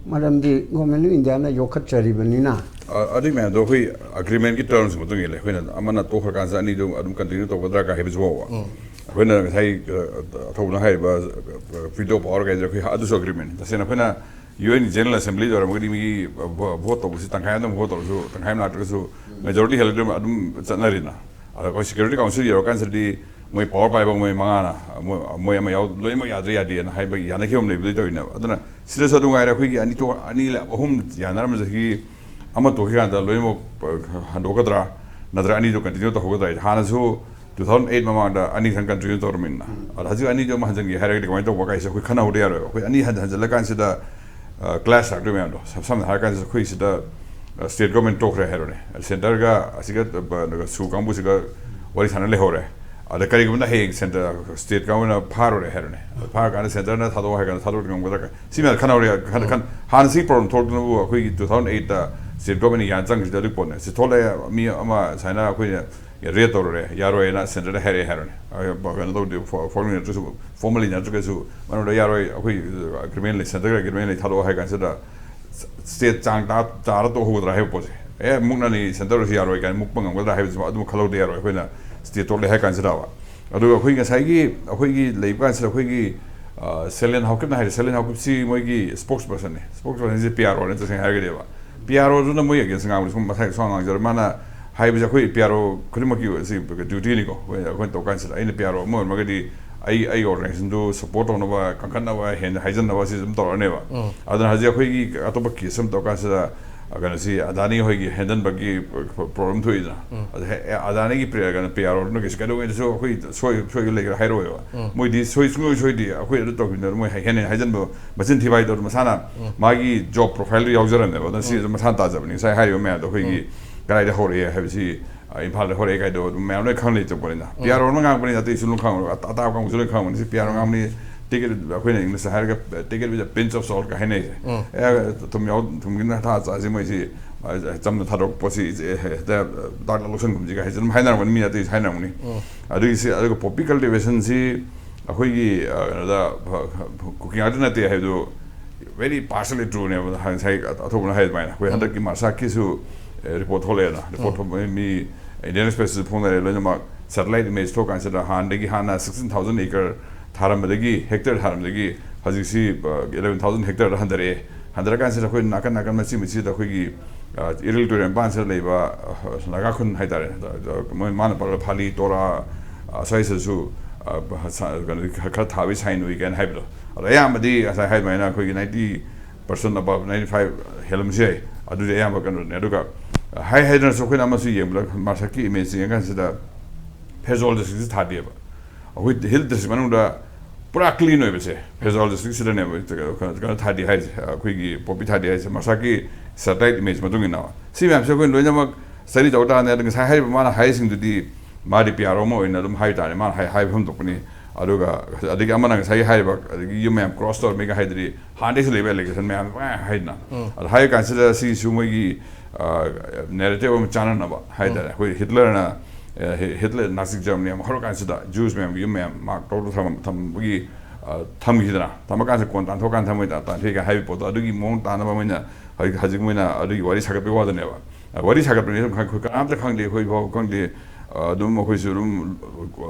ꯃꯔꯝꯗꯤ Government of India ꯅ ꯌꯣꯛꯈꯠꯆꯔꯤꯕꯅꯤꯅ꯫ ꯑ, ꯑꯗꯨꯒꯤ ꯃꯌꯥꯝꯗꯣ ꯑꯩꯈꯣꯏ ꯑꯦꯒ꯭ꯔꯤꯃꯦꯟꯒꯤ ꯇꯔꯝꯁ ꯃꯇꯨꯡ ꯏꯜꯂꯦ꯫ ꯑꯩꯈꯣꯏꯅ ꯑꯃꯅ ꯇꯣꯛꯈ꯭ꯔꯀꯥꯟꯁꯤꯗ ꯑꯅꯤꯗꯨ ꯑꯗꯨꯝ ꯀꯟꯇꯤꯅ꯭ꯌꯨ ꯇꯧꯒꯗ꯭ꯔꯥ ꯀꯥꯏ ꯍꯥꯏꯕꯁꯤ ꯐꯥꯎꯕ꯫ ꯎꯝ꯫ ꯑꯩꯈꯣꯏꯅ ꯉꯁꯥꯏ, ꯑ, ꯑꯊꯧꯕꯅ ꯍꯥꯏꯔꯤꯕ, ꯑ, ꯚꯤꯇꯣ ꯄꯥꯋꯔ ꯀꯥꯏꯁꯦ ꯑꯩꯈꯣꯏ ꯑꯗꯨꯁꯨ ꯑꯦꯒ꯭ꯔꯤꯃꯦꯟ꯫ ꯇꯁꯦꯡꯅ ꯑꯩꯈꯣꯏꯅ U N General Assembly ꯇꯧꯔꯝꯃꯒꯗꯤ ꯃꯤꯒꯤ ꯚꯣ-, ꯚꯣꯠ ꯇꯧꯕꯁꯤ ꯇꯪꯈꯥꯏ ꯑꯃꯗꯪ ꯚꯣꯠ ꯇꯧꯔꯁꯨ, ꯇꯪꯈꯥꯏ ꯑꯃ ꯂꯥꯛꯇ꯭ꯔꯒꯁꯨ majority ꯍꯦꯜꯂꯗꯤ ꯑꯗꯨꯝ ꯆꯠꯅꯔꯤꯅ꯫ ꯑꯗ ꯑꯩꯈꯣꯏ ꯁꯦꯀ꯭ꯌꯨꯔꯤꯇꯤ ꯀꯥꯎꯟꯁꯤꯜ ꯌꯧꯔꯀꯥꯟꯁꯤꯗꯗꯤ ꯃꯣꯏ ꯄꯋꯥꯔ ꯄꯥꯏꯕ ꯃꯣꯏ ꯃꯉꯥꯅ ꯃꯣꯏ ꯃꯣꯏ ꯑꯃ ꯌꯥꯎ ꯂꯣꯏꯅꯃꯛ ꯌꯥꯗ꯭ꯔꯦ ꯌꯥꯗꯦꯅ ꯍꯥꯏꯕ ꯌꯥꯅꯈꯤꯕ ꯑꯃ ꯂꯩꯕꯗꯨꯗꯤ ꯇꯧꯔꯤꯅꯦꯕ꯫ ꯑꯗꯨꯅ ꯁꯤꯗꯁꯨ ꯑꯗꯨ ꯉꯥꯏꯔꯦ, ꯑꯩꯈꯣꯏꯒꯤ ꯑꯅꯤ ꯇꯣ ꯑꯅꯤ ꯑꯍꯨꯝ ꯌꯥꯅꯔꯝꯕꯗꯒꯤ ꯑꯃ ꯇꯣꯛꯈꯤꯀꯥꯟꯗ ꯂꯣꯏꯅꯃꯛ ꯍꯟꯗꯣꯛꯀꯗ꯭ꯔꯥ, ꯅꯠꯇ꯭ꯔꯒ ꯑꯅꯤꯗꯣ ꯀꯟꯇꯤꯅ꯭ꯌꯨ ꯇꯧꯍꯧꯒꯗ꯭ꯔꯥ ꯍꯥꯏꯁꯦ꯫ ꯍꯥꯟꯅꯁꯨ ꯇꯨ ꯊꯥꯎꯖꯟ ꯑꯩꯠ ꯃꯃꯥꯡꯗ ꯑꯅꯤ ꯈꯛꯇꯪ ꯀꯟꯇꯤꯅ꯭ꯌꯨ ꯇꯧꯔꯝꯃꯤꯅ꯫ ꯑꯗ ꯍꯧꯖꯤꯛ ꯑꯅꯤꯗꯣ ꯑꯃ ꯍꯟꯖꯤꯟꯒꯦ ꯍꯥꯏꯔꯒꯗꯤ ꯀꯃꯥꯏꯅ ꯇꯧꯕ ꯀꯥꯏꯁꯦ ꯑꯩꯈꯣꯏ ꯈꯟꯅꯍꯧꯗ ꯌꯥꯔꯣꯏꯕ꯫ ꯑꯩꯈꯣꯏ ꯑꯅꯤ ꯍꯟꯖꯤꯜꯂꯀꯥꯟꯁꯤꯗ ꯀ꯭ꯂꯥꯁ ꯂꯥꯛꯇꯣꯏ ꯃꯌꯥꯝꯗꯣ꯫ ꯁꯝ- ꯁꯝꯅ ꯍꯥꯏꯔ ꯀꯥꯟꯁꯤꯗ ꯑꯩꯈꯣꯏ ꯁꯤꯗ ꯁ꯭ꯇꯦꯠ ꯒꯣꯔꯃꯦꯟ ꯇꯣꯛꯈ꯭ꯔꯦ ꯍꯥꯏꯔꯣꯅꯦ, ꯁꯦꯟꯇꯔꯒ ꯑꯁꯤꯒ ꯁꯨ ꯀꯥꯡꯕꯨꯁꯤꯒ ꯋꯥꯔꯤ ꯁꯥꯟꯅ ꯂꯩꯍꯧꯔꯦ꯫ ꯑꯗ ꯀꯔꯤꯒꯨꯝꯕꯅ ꯍꯌꯦꯡ ꯁꯦꯟꯇꯔ ꯁ꯭ꯇꯦꯠ ꯒꯣꯔꯃꯦꯟꯅ ꯐꯥꯔꯨꯔꯦ ꯍꯥꯏꯔꯣꯅꯦ, ꯑꯗ ꯐꯥꯔꯀꯥꯟꯗ ꯁꯦꯟꯇꯔꯅ ꯊꯥꯗꯣꯛꯑꯣ ꯍꯥꯏꯔ ꯀꯥꯟꯗ ꯊꯥꯗꯣꯛꯄ ꯉꯝꯒꯗ꯭ꯔꯥ? ꯁꯤ ꯃꯌꯥꯝ ꯈꯟꯅꯍꯧꯔꯦ꯫ ꯈꯟ- ꯈꯟ- ꯍꯥꯟꯅ ꯁꯤ ꯄ꯭ꯔꯣꯕ꯭ꯂꯦꯝ ꯊꯣꯛꯂꯛꯇꯅꯕꯨ ꯑꯩꯈꯣꯏꯒꯤ ꯇꯨ ꯊꯥꯎꯖꯟ ꯑꯩꯠꯇ ꯁ꯭ꯇꯦꯠ ꯒꯣꯔꯃꯦꯟꯅ ꯌꯥꯅ ꯆꯪꯈꯤꯁꯤꯗ ꯑꯗꯨꯒꯤ ꯄꯣꯠꯅꯦ꯫ ꯁꯤ ꯊꯣꯛꯂꯛꯑꯦ, ꯃꯤ ꯑꯃ ꯁꯨꯃꯥꯏꯅ ꯑꯩꯈꯣꯏꯅ ꯔꯦꯠ ꯇꯧꯔꯨꯔꯦ, ꯌꯥꯔꯣꯏꯅ ꯁꯦꯟꯇꯔꯗ ꯍꯥꯏꯔꯛꯑꯦ ꯍꯥꯏꯔꯣꯅꯦ꯫ ꯑ, ꯀꯩꯅꯣ ꯇꯧꯗꯦ, ꯐꯣ- ꯐꯣꯔꯃꯦꯜ ꯅꯠꯇ꯭ꯔꯁꯨ, ꯐꯣꯔꯃꯦꯜꯂꯤ ꯅꯠꯇ꯭ꯔꯒꯁꯨ ꯃꯅꯨꯡꯗ ꯌꯥꯔꯣꯏ, ꯑꯩꯈꯣꯏ ꯑꯦꯒ꯭ꯔꯤꯃꯦꯟ ꯂꯩ, ꯁꯦꯟꯇꯔꯒ ꯑꯦꯒ꯭ꯔꯤꯃꯦꯟ ꯂꯩ, ꯊꯥꯗꯣꯛꯑꯣ ꯍꯥꯏ ꯀꯥꯟꯁꯤꯗ ꯁ꯭ꯇꯦꯠ ꯆꯥꯡ ꯇꯥ- ꯆꯥꯔ ꯇꯣꯛꯍꯧꯒꯗ꯭ꯔꯥ ꯍꯥꯏꯕ ꯄꯣꯠꯁꯦ꯫ ꯑꯦ, ꯃꯨꯛꯅꯅꯤ, ꯁꯦꯟꯇꯔꯁꯨ ꯌꯥꯔꯣꯏ ꯀꯥꯏꯅ ꯃꯨꯛꯄ ꯉꯝꯒꯗ꯭ꯔꯥ ꯍꯥꯏꯕꯁꯤꯃ ꯑꯗꯨꯝ ꯈꯜꯍꯧꯗ ꯌꯥꯔꯣꯏ꯫ ꯑꯩꯈꯣꯏꯅ ꯁ꯭ꯇꯦꯠ ꯇꯣꯛꯂꯦ ꯍꯥꯏ ꯀꯥꯟꯁꯤꯗ꯫ ꯑꯗꯨꯒ ꯑꯩꯈꯣꯏ ꯉꯁꯥꯏꯒꯤ, ꯑꯩꯈꯣꯏꯒꯤ ꯂꯩꯕ ꯀꯥꯟꯁꯤꯗ ꯑꯩꯈꯣꯏꯒꯤ, ꯑ, ꯁꯦꯂꯦꯟ ꯍꯥꯎꯀꯤꯞꯅ ꯍꯥꯏꯔꯦ, ꯁꯦꯂꯦꯟ ꯍꯥꯎꯀꯤꯞꯁꯤ ꯃꯣꯏꯒꯤ ꯁ꯭ꯄꯣꯛꯁ ꯄꯔꯁꯟꯅꯦ꯫ ꯁ꯭ꯄꯣꯛꯁ ꯄꯔꯁꯟꯁꯤ ꯄꯤ ꯑꯥꯔ ꯑꯣꯅꯦ, ꯇꯁꯦꯡꯅ ꯍꯥꯏꯔꯒꯗꯤꯕ꯫ ꯄꯤ ꯑꯥꯔ ꯑꯣꯗꯨꯅ ꯃꯣꯏ ꯑꯒꯦꯟꯁ ꯉꯥꯡꯕꯗꯤ ꯁꯨꯝ ꯃꯁꯥꯒꯤ ꯁꯨꯃꯥꯡ ꯉꯥꯡꯖꯔ ꯃꯥꯅ ꯍꯥꯏꯕꯁꯦ ꯑꯩꯈꯣꯏ ꯄꯤ ꯑꯥꯔ ꯑꯣ ꯈꯨꯗꯤꯡꯃꯛꯀꯤ ꯑꯁꯤ ꯗ꯭ꯌꯨꯇꯤꯅꯤꯀꯣ꯫ ꯑꯩꯈꯣꯏ, ꯑꯩꯈꯣꯏꯅ ꯇꯧ ꯀꯥꯟꯁꯤꯗ ꯑꯩꯅ ꯄꯤ ꯑꯥꯔ ꯑꯣ ꯑꯃ ꯑꯣꯏꯔꯝꯃꯒꯗꯤ ꯑꯩ, ꯑꯩꯒꯤ ꯑꯣꯔꯒꯅꯥꯏꯖꯦꯁꯟꯗꯨ ꯁꯞꯄꯣꯔꯠ ꯇꯧꯅꯕ, ꯀꯟꯈꯠꯅꯕ, ꯍꯦꯟꯅ ꯍꯥꯏꯖꯟꯅꯕ ꯁꯤ ꯑꯗꯨꯝ ꯇꯧꯔꯛꯑꯅꯦꯕ꯫ ꯑꯗꯨꯅ ꯍꯧꯖꯤꯛ ꯑꯩꯈꯣꯏꯒꯤ ꯑꯇꯣꯞꯄ ꯀꯦꯁ ꯑꯃ ꯇꯧꯔ ꯀꯥꯟꯁꯤꯗ, ꯑ, ꯀꯩꯅꯣꯁꯤ ꯑꯗꯥꯅꯤ ꯍꯣꯏꯒꯤ ꯍꯦꯟꯗꯟꯕꯒꯤ ꯄ꯭ꯔꯣꯕ꯭ꯂꯦꯝ ꯊꯣꯛꯏꯗꯅ꯫ ꯑꯗ ꯍꯦ-, ꯑꯗꯥꯅꯤꯒꯤ ꯄ꯭ꯔꯦ-, ꯀꯩꯅꯣ, ꯄꯤ ꯑꯥꯔ ꯑꯣꯗꯨꯅ ꯀꯩꯁꯨ ꯀꯩꯗꯧꯉꯩꯗꯁꯨ ꯑꯩꯈꯣꯏ ꯁꯣꯏ-, ꯁꯣꯏꯕ ꯂꯩꯒꯦꯔꯥ ꯍꯥꯏꯔꯣꯏꯕ꯫ ꯃꯣꯏꯗꯤ ꯁꯣꯏ-, ꯁꯨꯡꯁꯣꯏ ꯁꯣꯏꯗꯦ, ꯑꯩꯈꯣꯏ ꯑꯗꯨ ꯇꯧꯈꯤꯕꯅꯦ, ꯃꯣꯏ ꯍꯦꯟꯅ ꯍꯥꯏꯖꯟꯕ ꯃꯆꯤꯟ ꯊꯤꯕ ꯍꯥꯏꯗꯣ ꯃꯁꯥꯅ ꯃꯥꯒꯤ ꯖꯣꯕ ꯄ꯭ꯔꯣꯐꯥꯏꯜꯗꯨ ꯌꯥꯎꯖꯔꯝꯅꯦꯕ꯫ ꯑꯗꯨꯅ ꯁꯤ ꯑꯗꯨꯝ ꯃꯁꯥꯅ ꯇꯥꯖꯕꯅꯤ꯫ ꯉꯁꯥꯏ ꯍꯥꯏꯔꯤꯕ ꯃꯌꯥꯝꯗꯣ ꯑꯩꯈꯣꯏꯒꯤ ꯀꯗꯥꯏꯗ ꯍꯧꯔꯛꯑꯦ ꯍꯥꯏꯕꯁꯤ, ꯑ, ꯏꯝꯐꯥꯜꯗ ꯍꯧꯔꯛꯑꯦ ꯀꯥꯏꯗꯣ ꯑꯗꯨꯝ ꯃꯌꯥꯝ ꯂꯣꯏ ꯈꯪ ꯂꯩꯇꯕꯅꯤꯅ꯫ ꯄꯤ ꯑꯥꯔ ꯑꯣꯅ ꯉꯥꯡꯕꯅꯤ, ꯑꯇꯩꯁꯨ ꯂꯣꯏ ꯈꯪꯉꯕꯅꯤ, ꯑꯇꯥ-, ꯑꯇꯥꯕ ꯀꯥꯡꯕꯨꯁꯨ ꯂꯣꯏ ꯈꯪꯉꯕꯅꯤ꯫ ꯁꯤ ꯄꯤ ꯑꯥꯔ ꯑꯣ ꯉꯥꯡꯕꯅꯤ, ꯇꯤꯀꯦꯠ ꯑꯩꯈꯣꯏꯅ ꯏꯪꯂꯤꯁꯇ ꯍꯥꯏꯔꯒ ticket with a pinch of salt ꯀ ꯍꯥꯏꯅꯩꯁꯦ꯫ ꯑꯦ, ꯊꯨꯝ ꯌꯥꯎ-, ꯊꯨꯝꯒꯤ ꯅꯊꯥ ꯆꯥꯁꯤ ꯃꯣꯏꯁꯤ, ꯑ, ꯆꯝꯅ ꯊꯥꯗꯣꯔꯛꯄ ꯄꯣꯠꯁꯤ, ꯏ-, ꯍꯦꯛꯇ ꯗꯥꯛ ꯂꯧꯁꯟꯒꯨꯝꯁꯤꯒ ꯍꯥꯏꯁꯦ ꯑꯗꯨꯝ ꯍꯥꯏꯅꯔꯝꯒꯅꯤ, ꯃꯤ ꯑꯇꯩꯁꯨ ꯍꯥꯏꯅꯔꯝꯒꯅꯤ꯫ ꯑꯗꯨꯒꯤꯁꯤ, ꯑꯗꯨꯒ ꯄꯣꯄꯤ ꯀꯜꯇꯤꯚꯦꯁꯟꯁꯤ ꯑꯩꯈꯣꯏꯒꯤ, ꯑ, ꯀꯩꯅꯣꯗ, ꯀꯨꯀꯤ ꯉꯥꯛꯇ ꯅꯠꯇꯦ ꯍꯥꯏꯕꯗꯨ very partially trueꯅꯦꯕ꯫ ꯉꯁꯥꯏ ꯑꯊꯧꯕꯅ ꯍꯥꯏ ꯑꯗꯨꯃꯥꯏꯅ꯫ ꯑꯩꯈꯣꯏ ꯍꯟꯗꯛꯀꯤ ꯃꯥꯔꯁꯥꯛꯀꯤꯁꯨ, ꯑ, ꯔꯤꯄꯣꯔꯠ ꯊꯣꯛꯂꯛꯑꯦꯅ꯫ ꯔꯤꯄꯣꯔꯠ ꯊꯣꯛꯄ ꯃꯤ Indian Expressꯇꯁꯨ ꯐꯣꯡꯅꯔꯦ ꯂꯣꯏꯅꯃꯛ꯫ ꯁꯦꯇꯦꯂꯥꯏꯠ ꯏꯃꯦꯖ ꯊꯣꯛꯀꯥꯟꯁꯤꯗ ꯍꯥꯟꯅꯗꯒꯤ ꯍꯥꯟꯅ sixteen thousand acre ꯊꯥꯔꯝꯕꯗꯒꯤ, ꯍꯦꯛꯇꯔ ꯊꯥꯔꯝꯕꯗꯒꯤ ꯍꯧꯖꯤꯛꯁꯤ, ꯑ, eleven thousand ꯍꯦꯛꯇꯔꯗ ꯍꯟꯊꯔꯛꯑꯦ꯫ ꯍꯟꯊꯔꯀꯥꯟꯁꯤꯗ ꯑꯩꯈꯣꯏ ꯅꯥꯀꯟ ꯅꯥꯀꯟ ꯃꯆꯤ ꯃꯆꯤꯗ ꯑꯩꯈꯣꯏꯒꯤ, ꯑ, ꯏꯔꯤꯜ ꯇꯨꯔꯦꯜ ꯃꯄꯥꯟꯁꯤꯗ ꯂꯩꯕ, ꯑ, ꯅꯥꯒꯥ ꯈꯨꯟ ꯍꯥꯏꯇꯥꯔꯦ, ꯑꯗ, ꯑꯗ ꯃꯣꯏ, ꯃꯥꯅ ꯄꯜꯂ ꯐꯥꯂꯤ, ꯇꯣꯔꯥ, ꯑ, ꯁ꯭ꯋꯥꯏꯁꯤꯗꯁꯨ, ꯑ, ꯁ-, ꯀꯩꯅꯣ, ꯈꯔ ꯊꯥꯕꯒꯤ ꯁꯥꯏꯟ ꯎꯏ ꯀꯥꯏꯅ ꯍꯥꯏꯕꯗꯣ꯫ ꯑꯗꯣ ꯑꯌꯥꯝꯕꯗꯤ ꯉꯁꯥꯏ ꯍꯥꯏ ꯑꯗꯨꯃꯥꯏꯅ ꯑꯩꯈꯣꯏꯒꯤ ninety percent above, ninety five ꯍꯦꯜꯂꯝꯕꯁꯨ ꯌꯥꯏ꯫ ꯑꯗꯨꯗꯤ ꯑꯌꯥꯝꯕ ꯀꯩꯅꯣꯅꯦ꯫ ꯑꯗꯨꯒ ꯍꯥꯏ ꯍꯥꯏꯗꯅꯁꯨ ꯑꯩꯈꯣꯏꯅ ꯑꯃꯁꯨ ꯌꯦꯡꯕꯗ ꯃꯁꯛꯀꯤ ꯏꯃꯦꯖ ꯌꯦꯡꯉꯀꯥꯟꯁꯤꯗ ꯐꯦꯖꯣꯜ ꯗꯤꯁꯇ꯭ꯔꯤꯛꯁꯤ ꯊꯥꯗꯦꯕ꯫ ꯑꯩꯈꯣꯏ ꯍꯤꯜ ꯗꯤꯁꯇ꯭ꯔꯤꯛ ꯃꯅꯨꯡꯗ ꯄꯨꯔꯥ ꯀ꯭ꯂꯤꯟ ꯑꯣꯏꯕꯁꯦ ꯐꯦꯖꯣꯜ ꯗꯤꯁꯇ꯭ꯔꯤꯛꯁꯤꯗꯅꯦꯕ ꯀꯩꯅꯣ ꯊꯥꯗꯦ ꯍꯥꯏꯁꯦ, ꯑꯩꯈꯣꯏꯒꯤ ꯄꯣꯄꯤ ꯊꯥꯗꯦ ꯍꯥꯏꯁꯦ, ꯃꯁꯥꯒꯤ ꯁꯦꯇꯦꯂꯥꯏꯠ ꯏꯃꯦꯖ ꯃꯇꯨꯡ ꯏꯟꯅ꯫ ꯁꯤ ꯃꯌꯥꯝꯁꯦ ꯑꯩꯈꯣꯏ ꯂꯣꯏꯅꯃꯛ ꯁ꯭ꯇꯗꯤ ꯇꯧ ꯇꯥꯔꯗꯤ, ꯑꯗ ꯉꯁꯥꯏ ꯍꯥꯏꯔꯤꯕ ꯃꯥꯅ ꯍꯥꯏꯔꯤꯁꯤꯡꯗꯨꯗꯤ ꯃꯥꯗꯤ ꯄꯤ ꯑꯥꯔ ꯑꯣ ꯑꯃ ꯑꯣꯏꯅ ꯑꯗꯨꯝ ꯍꯥꯏ ꯇꯥꯔꯦ, ꯃꯥꯅ ꯍꯥꯏ-, ꯍꯥꯏꯕ ꯐꯝꯗꯣꯛꯄꯅꯤ꯫ ꯑꯗꯨꯒ ꯑꯗꯒꯤ ꯑꯃꯅ ꯉꯁꯥꯏꯒꯤ ꯍꯥꯏꯔꯤꯕ, ꯑꯗꯒꯤ ꯌꯨꯝ ꯃꯌꯥꯝ ꯀ꯭ꯔꯣꯁ ꯇꯧꯔꯝꯃꯤꯒ ꯍꯥꯏꯗꯨꯗꯤ ꯍꯥꯟꯅꯗꯩꯁꯨ ꯂꯩꯕ ꯑꯦꯂꯤꯒꯦꯁꯟ ꯃꯌꯥꯝ ꯄꯪꯍꯥꯏ ꯍꯥꯏꯗꯅ꯫ ꯑꯗ ꯍꯥꯏꯔ ꯀꯥꯟꯁꯤꯗ ꯁꯤꯁꯨ ꯃꯣꯏꯒꯤ, ꯑ, ꯅꯦꯔꯦꯇꯤꯚ ꯑꯃ ꯆꯥꯅꯅꯕ ꯍꯥꯏ ꯇꯥꯔꯦ꯫ ꯑꯩꯈꯣꯏ ꯍꯤꯠꯂꯔꯅ, ꯑ, ꯍꯤ-, ꯍꯤꯠꯂꯔ ꯅꯥꯖꯤ ꯖꯔꯃꯅꯤ ꯑꯃ ꯍꯧꯔꯀꯥꯟꯁꯤꯗ ꯖ꯭ꯌꯨꯁ ꯃꯌꯥꯝꯒꯤ ꯌꯨꯝ ꯃꯌꯥꯝ ꯃꯥꯔꯛ ꯇꯧꯔꯒ ꯊꯝ-, ꯊꯝꯕꯒꯤ, ꯑ, ꯊꯝꯈꯤꯗꯅ, ꯊꯝꯃꯀꯥꯟꯁꯤꯗ ꯀꯣꯟ ꯇꯥꯟꯊꯣꯛꯀꯥꯟꯗ ꯊꯝꯃꯣꯏ ꯇꯥꯟ-, ꯇꯥꯟꯊꯣꯛꯏ ꯀꯥꯏꯅ ꯍꯥꯏꯕ ꯄꯣꯠꯇꯣ, ꯑꯗꯨꯒꯤ ꯃꯑꯣꯡ ꯇꯥꯅꯕ ꯃꯣꯏꯅ ꯍꯧꯖꯤꯛ, ꯍꯧꯖꯤꯛ ꯃꯣꯏꯅ ꯑꯗꯨꯒꯤ ꯋꯥꯔꯤ ꯁꯥꯒꯠꯄꯒꯤ ꯋꯥꯗꯅꯦꯕ꯫ ꯑ, ꯋꯥꯔꯤ ꯁꯥꯒꯠꯄꯅꯤ ꯑꯗꯨꯝ ꯈꯪ-, ꯑꯩꯈꯣꯏ ꯀꯅꯥꯝꯇ ꯈꯪꯗꯦ, ꯑꯩꯈꯣꯏ ꯐꯥꯎ ꯈꯪꯗꯦ꯫ ꯑ, ꯑꯗꯨꯝ ꯑꯩꯈꯣꯏꯁꯨ ꯑꯗꯨꯝ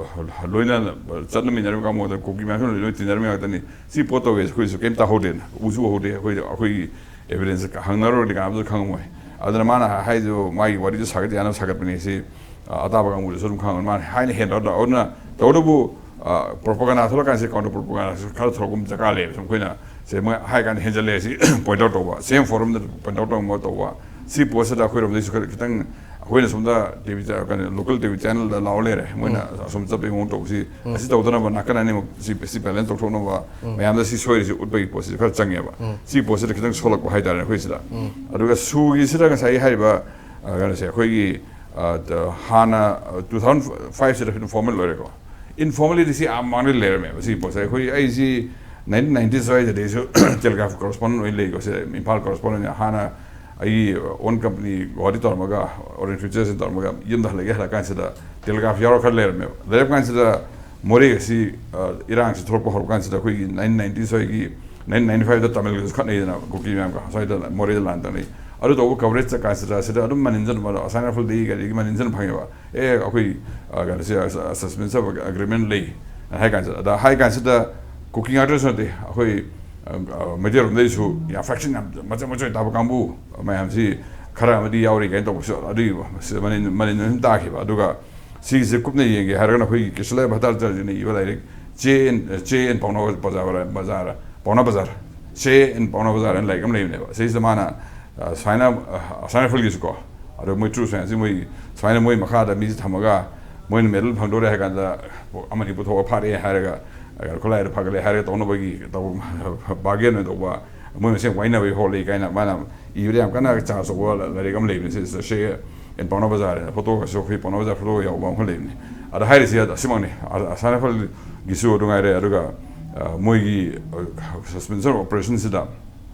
ꯂꯣꯏꯅ ꯆꯠꯅꯃꯤꯟꯅꯔꯤꯕ ꯀꯥꯡꯕꯨ ꯉꯥꯛꯇ, ꯀꯨꯀꯤ ꯃꯌꯥꯝꯁꯨ ꯂꯣꯏ ꯇꯤꯟꯅꯔꯝꯃꯤ ꯉꯥꯛꯇꯅꯤ꯫ ꯁꯤ ꯄꯣꯠ ꯇꯧꯋꯦ ꯑꯩꯈꯣꯏꯁꯨ ꯀꯩꯝ ꯇꯥꯍꯧꯗꯦꯅ, ꯎꯁꯨ ꯎꯍꯧꯗꯦ, ꯑꯩꯈꯣꯏ, ꯑꯩꯈꯣꯏꯒꯤ ꯑꯦꯚꯤꯗꯦꯟꯁ ꯍꯪꯅꯔꯨꯔꯗꯤ ꯀꯅꯥꯝꯇꯁꯨ ꯈꯪꯉꯝꯃꯣꯏ꯫ ꯑꯗꯨꯅ ꯃꯥꯅ ꯍꯥꯏꯗꯣ ꯃꯥꯒꯤ ꯋꯥꯔꯤꯗꯣ ꯁꯥꯒꯠ ꯌꯥꯅꯕ ꯁꯥꯒꯠꯄꯅꯦ ꯁꯤ, ꯑ, ꯑꯇꯥꯕ ꯀꯥꯡꯕꯨꯗꯁꯨ ꯑꯗꯨꯝ ꯈꯪꯉꯝꯃꯣꯏ꯫ ꯃꯥꯅ ꯍꯥꯏꯅ ꯍꯦꯟꯅ ꯑꯗꯨꯅ, ꯇꯧꯕꯇꯕꯨ, ꯑ, ꯄ꯭ꯔꯣꯄꯒꯥꯟꯗꯥ ꯊꯣꯛꯂꯛꯀꯥꯟꯁꯤꯗ ꯀꯥꯎꯟꯇꯔ ꯄ꯭ꯔꯣꯄꯒꯥꯟꯗꯥꯁꯨ ꯈꯔ ꯊꯣꯛꯂꯛꯄ ꯑꯃ ꯗꯔꯀꯥꯔ ꯂꯩꯌꯦꯕ꯫ ꯁꯨꯝ ꯑꯩꯈꯣꯏꯅ ꯁꯦ ꯃꯣꯏ ꯍꯥꯏ ꯀꯥꯟꯗ ꯍꯦꯟꯖꯜꯂꯦ ꯁꯤ ꯄꯣꯏꯟꯠ ꯑꯥꯎꯠ ꯇꯧꯕ, ꯁꯦꯝ ꯐꯣꯔꯝꯗ ꯄꯣꯏꯟꯠ ꯑꯥꯎꯠ ꯇꯧꯕ ꯇꯧꯕ꯫ ꯁꯤ ꯄꯣꯠꯁꯤꯗ ꯑꯩꯈꯣꯏꯔꯣꯝꯗꯩꯁꯨ ꯈꯔ ꯈꯤꯇꯪ, ꯑꯩꯈꯣꯏꯅ ꯁꯣꯝꯗ ꯇꯤ ꯚꯤ ꯆꯦ-, ꯀꯩꯅꯣ, ꯂꯣꯀꯦꯜ ꯇꯤ ꯚꯤ ꯆꯦꯅꯦꯜꯗ ꯂꯥꯎ ꯂꯩꯔꯦ, ꯃꯣꯏꯅ ꯑꯁꯣꯝ ꯆꯠꯄꯒꯤ ꯃꯑꯣꯡ ꯇꯧꯕꯁꯤ꯫ ꯑꯁꯤ ꯇꯧꯗꯅꯕ ꯅꯥꯀꯟ ꯑꯅꯤꯃꯛ ꯁꯤ, ꯁꯤ ꯕꯦꯂꯦꯟꯁ ꯇꯧꯊꯣꯛꯅꯕ ꯃꯌꯥꯝꯗ ꯁꯤ ꯁꯣꯏꯔꯤꯁꯤ ꯎꯠꯄꯒꯤ ꯄꯣꯠꯁꯤꯁꯨ ꯈꯔ ꯆꯪꯉꯦꯕ꯫ ꯁꯤ ꯄꯣꯠꯁꯤꯗ ꯈꯤꯇꯪ ꯁꯣꯜꯂꯛꯄ ꯍꯥꯏꯇꯥꯔꯦ ꯑꯩꯈꯣꯏ ꯁꯤꯗ꯫ ꯑꯗꯨꯒ ꯁꯨꯒꯤꯁꯤꯗ ꯉꯁꯥꯏꯒꯤ ꯍꯥꯏꯔꯤꯕ, ꯑ, ꯀꯩꯅꯣꯁꯦ, ꯑꯩꯈꯣꯏꯒꯤ, ꯑ, ꯍꯥꯟꯅ, ꯑ, two thousand five ꯁꯤꯗ ꯐꯣꯔꯃꯦꯜ ꯑꯣꯏꯔꯦꯀꯣ꯫ ꯏꯟꯐꯣꯔꯃꯦꯜꯂꯤꯗꯤ ꯁꯤ ꯌꯥꯝ ꯃꯃꯥꯡꯗꯩ ꯂꯩꯔꯝꯃꯦꯕ ꯁꯤ ꯄꯣꯠꯁꯦ꯫ ꯑꯩꯈꯣꯏ, ꯑꯩꯁꯤ nineteen ninety ꯁ꯭ꯋꯥꯏꯗꯗꯤ ꯑꯩꯁꯨ ꯇꯦꯂꯤꯒ꯭ꯔꯥꯐ ꯀꯣꯔꯦꯁꯄꯣꯟꯗꯦꯟ ꯑꯣꯏꯅ ꯂꯩꯀꯣ꯫ ꯁꯤꯗ ꯏꯝꯐꯥꯜ ꯀꯣꯔꯦꯁꯄꯣꯟꯗꯦꯟ ꯍꯥꯟꯅ ꯑꯩꯒꯤ ꯑꯣꯟ ꯀꯝꯄꯅꯤ ꯒꯨꯋꯥꯍꯥꯇꯤ ꯇꯧꯔꯝꯃꯒ, ꯑꯣꯔꯤꯌꯦꯟ ꯐ꯭ꯌꯨꯆꯔꯁ ꯇꯧꯔꯝꯃꯒ, ꯌꯨꯝꯗ ꯍꯜꯂꯛꯑꯦ, ꯍꯜꯂꯛꯑꯀꯥꯟꯁꯤꯗ ꯇꯦꯂꯤꯒ꯭ꯔꯥꯐ ꯌꯥꯎꯔ ꯈꯔ ꯂꯩꯔꯝꯃꯦꯕ꯫ ꯂꯩꯔꯛ ꯀꯥꯟꯁꯤꯗ ꯃꯣꯔꯦ ꯑꯁꯤ, ꯑ, ꯏꯔꯥꯡꯁꯤ ꯊꯣꯛꯂꯛꯄ ꯍꯧꯔꯛꯄ ꯀꯥꯟꯁꯤꯗ ꯑꯩꯈꯣꯏꯒꯤ nineteen ninety ꯁ꯭ꯋꯥꯏꯒꯤ, nineteen ninety fiveꯇ ꯇꯥꯃꯤꯜꯒꯁꯨ ꯈꯠꯅꯩꯗꯅ, ꯀꯨꯀꯤ ꯃꯌꯥꯝꯒ ꯁ꯭ꯋꯥꯏꯗ ꯃꯣꯔꯦꯗ ꯂꯥꯟ ꯇꯧꯅꯩ꯫ ꯑꯗꯨ ꯇꯧꯕ ꯀꯚꯔꯦꯖ ꯆꯠ ꯀꯥꯟꯁꯤꯗ ꯁꯤꯗ ꯑꯗꯨꯝ ꯃꯅꯤꯟꯁꯤꯟꯕ, ꯑꯁꯥꯏꯅ ꯐꯨꯜꯗꯒꯤ ꯀꯔꯤꯒꯤ ꯃꯅꯤꯟꯁꯤꯟ ꯐꯪꯉꯦꯕ꯫ ꯑꯦ, ꯑꯩꯈꯣꯏ, ꯑ, ꯀꯩꯅꯣꯁꯦ, ꯑ, ꯁꯁꯄꯦꯟꯁꯟ ꯑꯣꯐ ꯑꯦꯒ꯭ꯔꯤꯃꯦꯟ ꯂꯩ ꯍꯥꯏ ꯀꯥꯟꯁꯤꯗ, ꯑꯗ ꯍꯥꯏ ꯀꯥꯟꯁꯤꯗ ꯀꯨꯀꯤ ꯉꯥꯛꯇꯁꯨ ꯅꯠꯇꯦ, ꯑꯩꯈꯣꯏ, ꯃꯩꯇꯩꯔꯣꯝꯗꯩꯁꯨ ꯌꯥꯝ ꯐ꯭ꯔꯦꯛꯁꯟ ꯌꯥꯝ ꯃꯆꯣꯏ ꯃꯆꯣꯏ ꯇꯥꯕ ꯀꯥꯡꯕꯨ ꯃꯌꯥꯝꯁꯤ ꯈꯔ ꯑꯃꯗꯤ ꯌꯥꯎꯔꯤ ꯀꯥꯏꯅ ꯇꯧꯕꯁꯨ ꯑꯗꯨꯒꯤ ꯃꯅꯤꯟ ꯃꯅꯤꯟ ꯑꯗꯨꯝ ꯇꯥꯈꯤꯕ꯫ ꯑꯗꯨꯒ ꯁꯤꯒꯤꯁꯦ ꯀꯨꯞꯅ ꯌꯦꯡꯒꯦ ꯍꯥꯏꯔꯒꯅ ꯑꯩꯈꯣꯏꯒꯤ ꯀ꯭ꯔꯤꯁꯅꯂꯥꯜ ꯚꯇ꯭ꯔꯥꯆꯥꯔꯌꯅ ꯏꯕ ꯂꯥꯏꯔꯤꯛ ꯆꯦ ꯑꯦꯟ ꯆꯦ ꯑꯦꯟ ꯄꯥꯎꯅꯥ ꯕꯖꯥꯔ, ꯕꯖꯥꯔ, ꯄꯥꯎꯅꯥ ꯕꯖꯥꯔ, ꯆꯦ ꯑꯦꯟ ꯄꯥꯎꯅꯥ ꯕꯖꯥꯔ ꯍꯥꯏꯅ ꯂꯥꯏꯔꯤꯛ ꯑꯃ ꯂꯩꯕꯅꯦꯕ꯫ ꯁꯤꯁꯤꯗ ꯃꯥꯅ ꯑ, ꯁꯨꯃꯥꯏꯅ ꯑ, ꯑꯁꯥꯏꯅ ꯐꯨꯜꯒꯤꯁꯨꯀꯣ, ꯑꯗꯣ ꯃꯣꯏ ꯇ꯭ꯔꯨ ꯁꯥꯏꯟꯁꯁꯤ ꯃꯣꯏ ꯁꯨꯃꯥꯏꯅ ꯃꯣꯏ ꯃꯈꯥꯗ ꯃꯤꯁꯦ ꯊꯝꯃꯒ ꯃꯣꯏꯅ ꯃꯦꯗꯜ ꯐꯪꯗꯣꯔꯦ ꯍꯥꯏ ꯀꯥꯟꯗ ꯑꯃꯅꯤ ꯄꯨꯊꯣꯛꯑ ꯐꯥꯔꯛꯑꯦ ꯍꯥꯏꯔꯒ ꯀꯩꯅꯣ ꯈꯨꯠꯂꯥꯏꯗ ꯐꯒꯠꯂꯦ ꯍꯥꯏꯔꯒ ꯇꯧꯅꯕꯒꯤ ꯇꯧꯕ ꯕꯥꯔꯒꯦꯟ ꯑꯣꯏꯅ ꯇꯧꯕ, ꯃꯣꯏ ꯃꯁꯦꯟ ꯋꯥꯏꯅꯕꯒꯤ ꯍꯣꯠꯂꯤ ꯀꯥꯏꯅ ꯃꯥꯅ ꯏꯕꯗ ꯌꯥꯝ ꯀꯟꯅ ꯆꯥꯔꯖ ꯇꯧꯕ ꯂꯥꯏꯔꯤꯛ ꯑꯃ ꯂꯩꯕꯅꯤ꯫ ꯁꯤꯗ ꯁꯦ ꯑꯦꯟ ꯄꯥꯎꯅꯥ ꯕꯖꯥꯔ ꯍꯥꯏꯅ ꯐꯣꯇꯣꯒꯁꯨ ꯑꯩꯈꯣꯏ ꯄꯥꯎꯅꯥ ꯕꯖꯥꯔ ꯐꯣꯇꯣ ꯌꯥꯎꯕ ꯑꯃ ꯂꯩꯕꯅꯤ꯫ ꯑꯗ ꯍꯥꯏꯔꯤꯁꯤ ꯑꯁꯤꯃꯛꯅꯤ꯫ ꯑ-, ꯑꯁꯥꯏꯅ ꯐꯨꯜꯒꯤꯁꯨ ꯑꯗꯨ ꯉꯥꯏꯔꯦ꯫ ꯑꯗꯨꯒ ꯑ, ꯃꯣꯏꯒꯤ ꯁꯁꯄꯦꯟꯁꯟ ꯑꯣꯄꯔꯦꯁꯟꯁꯤꯗ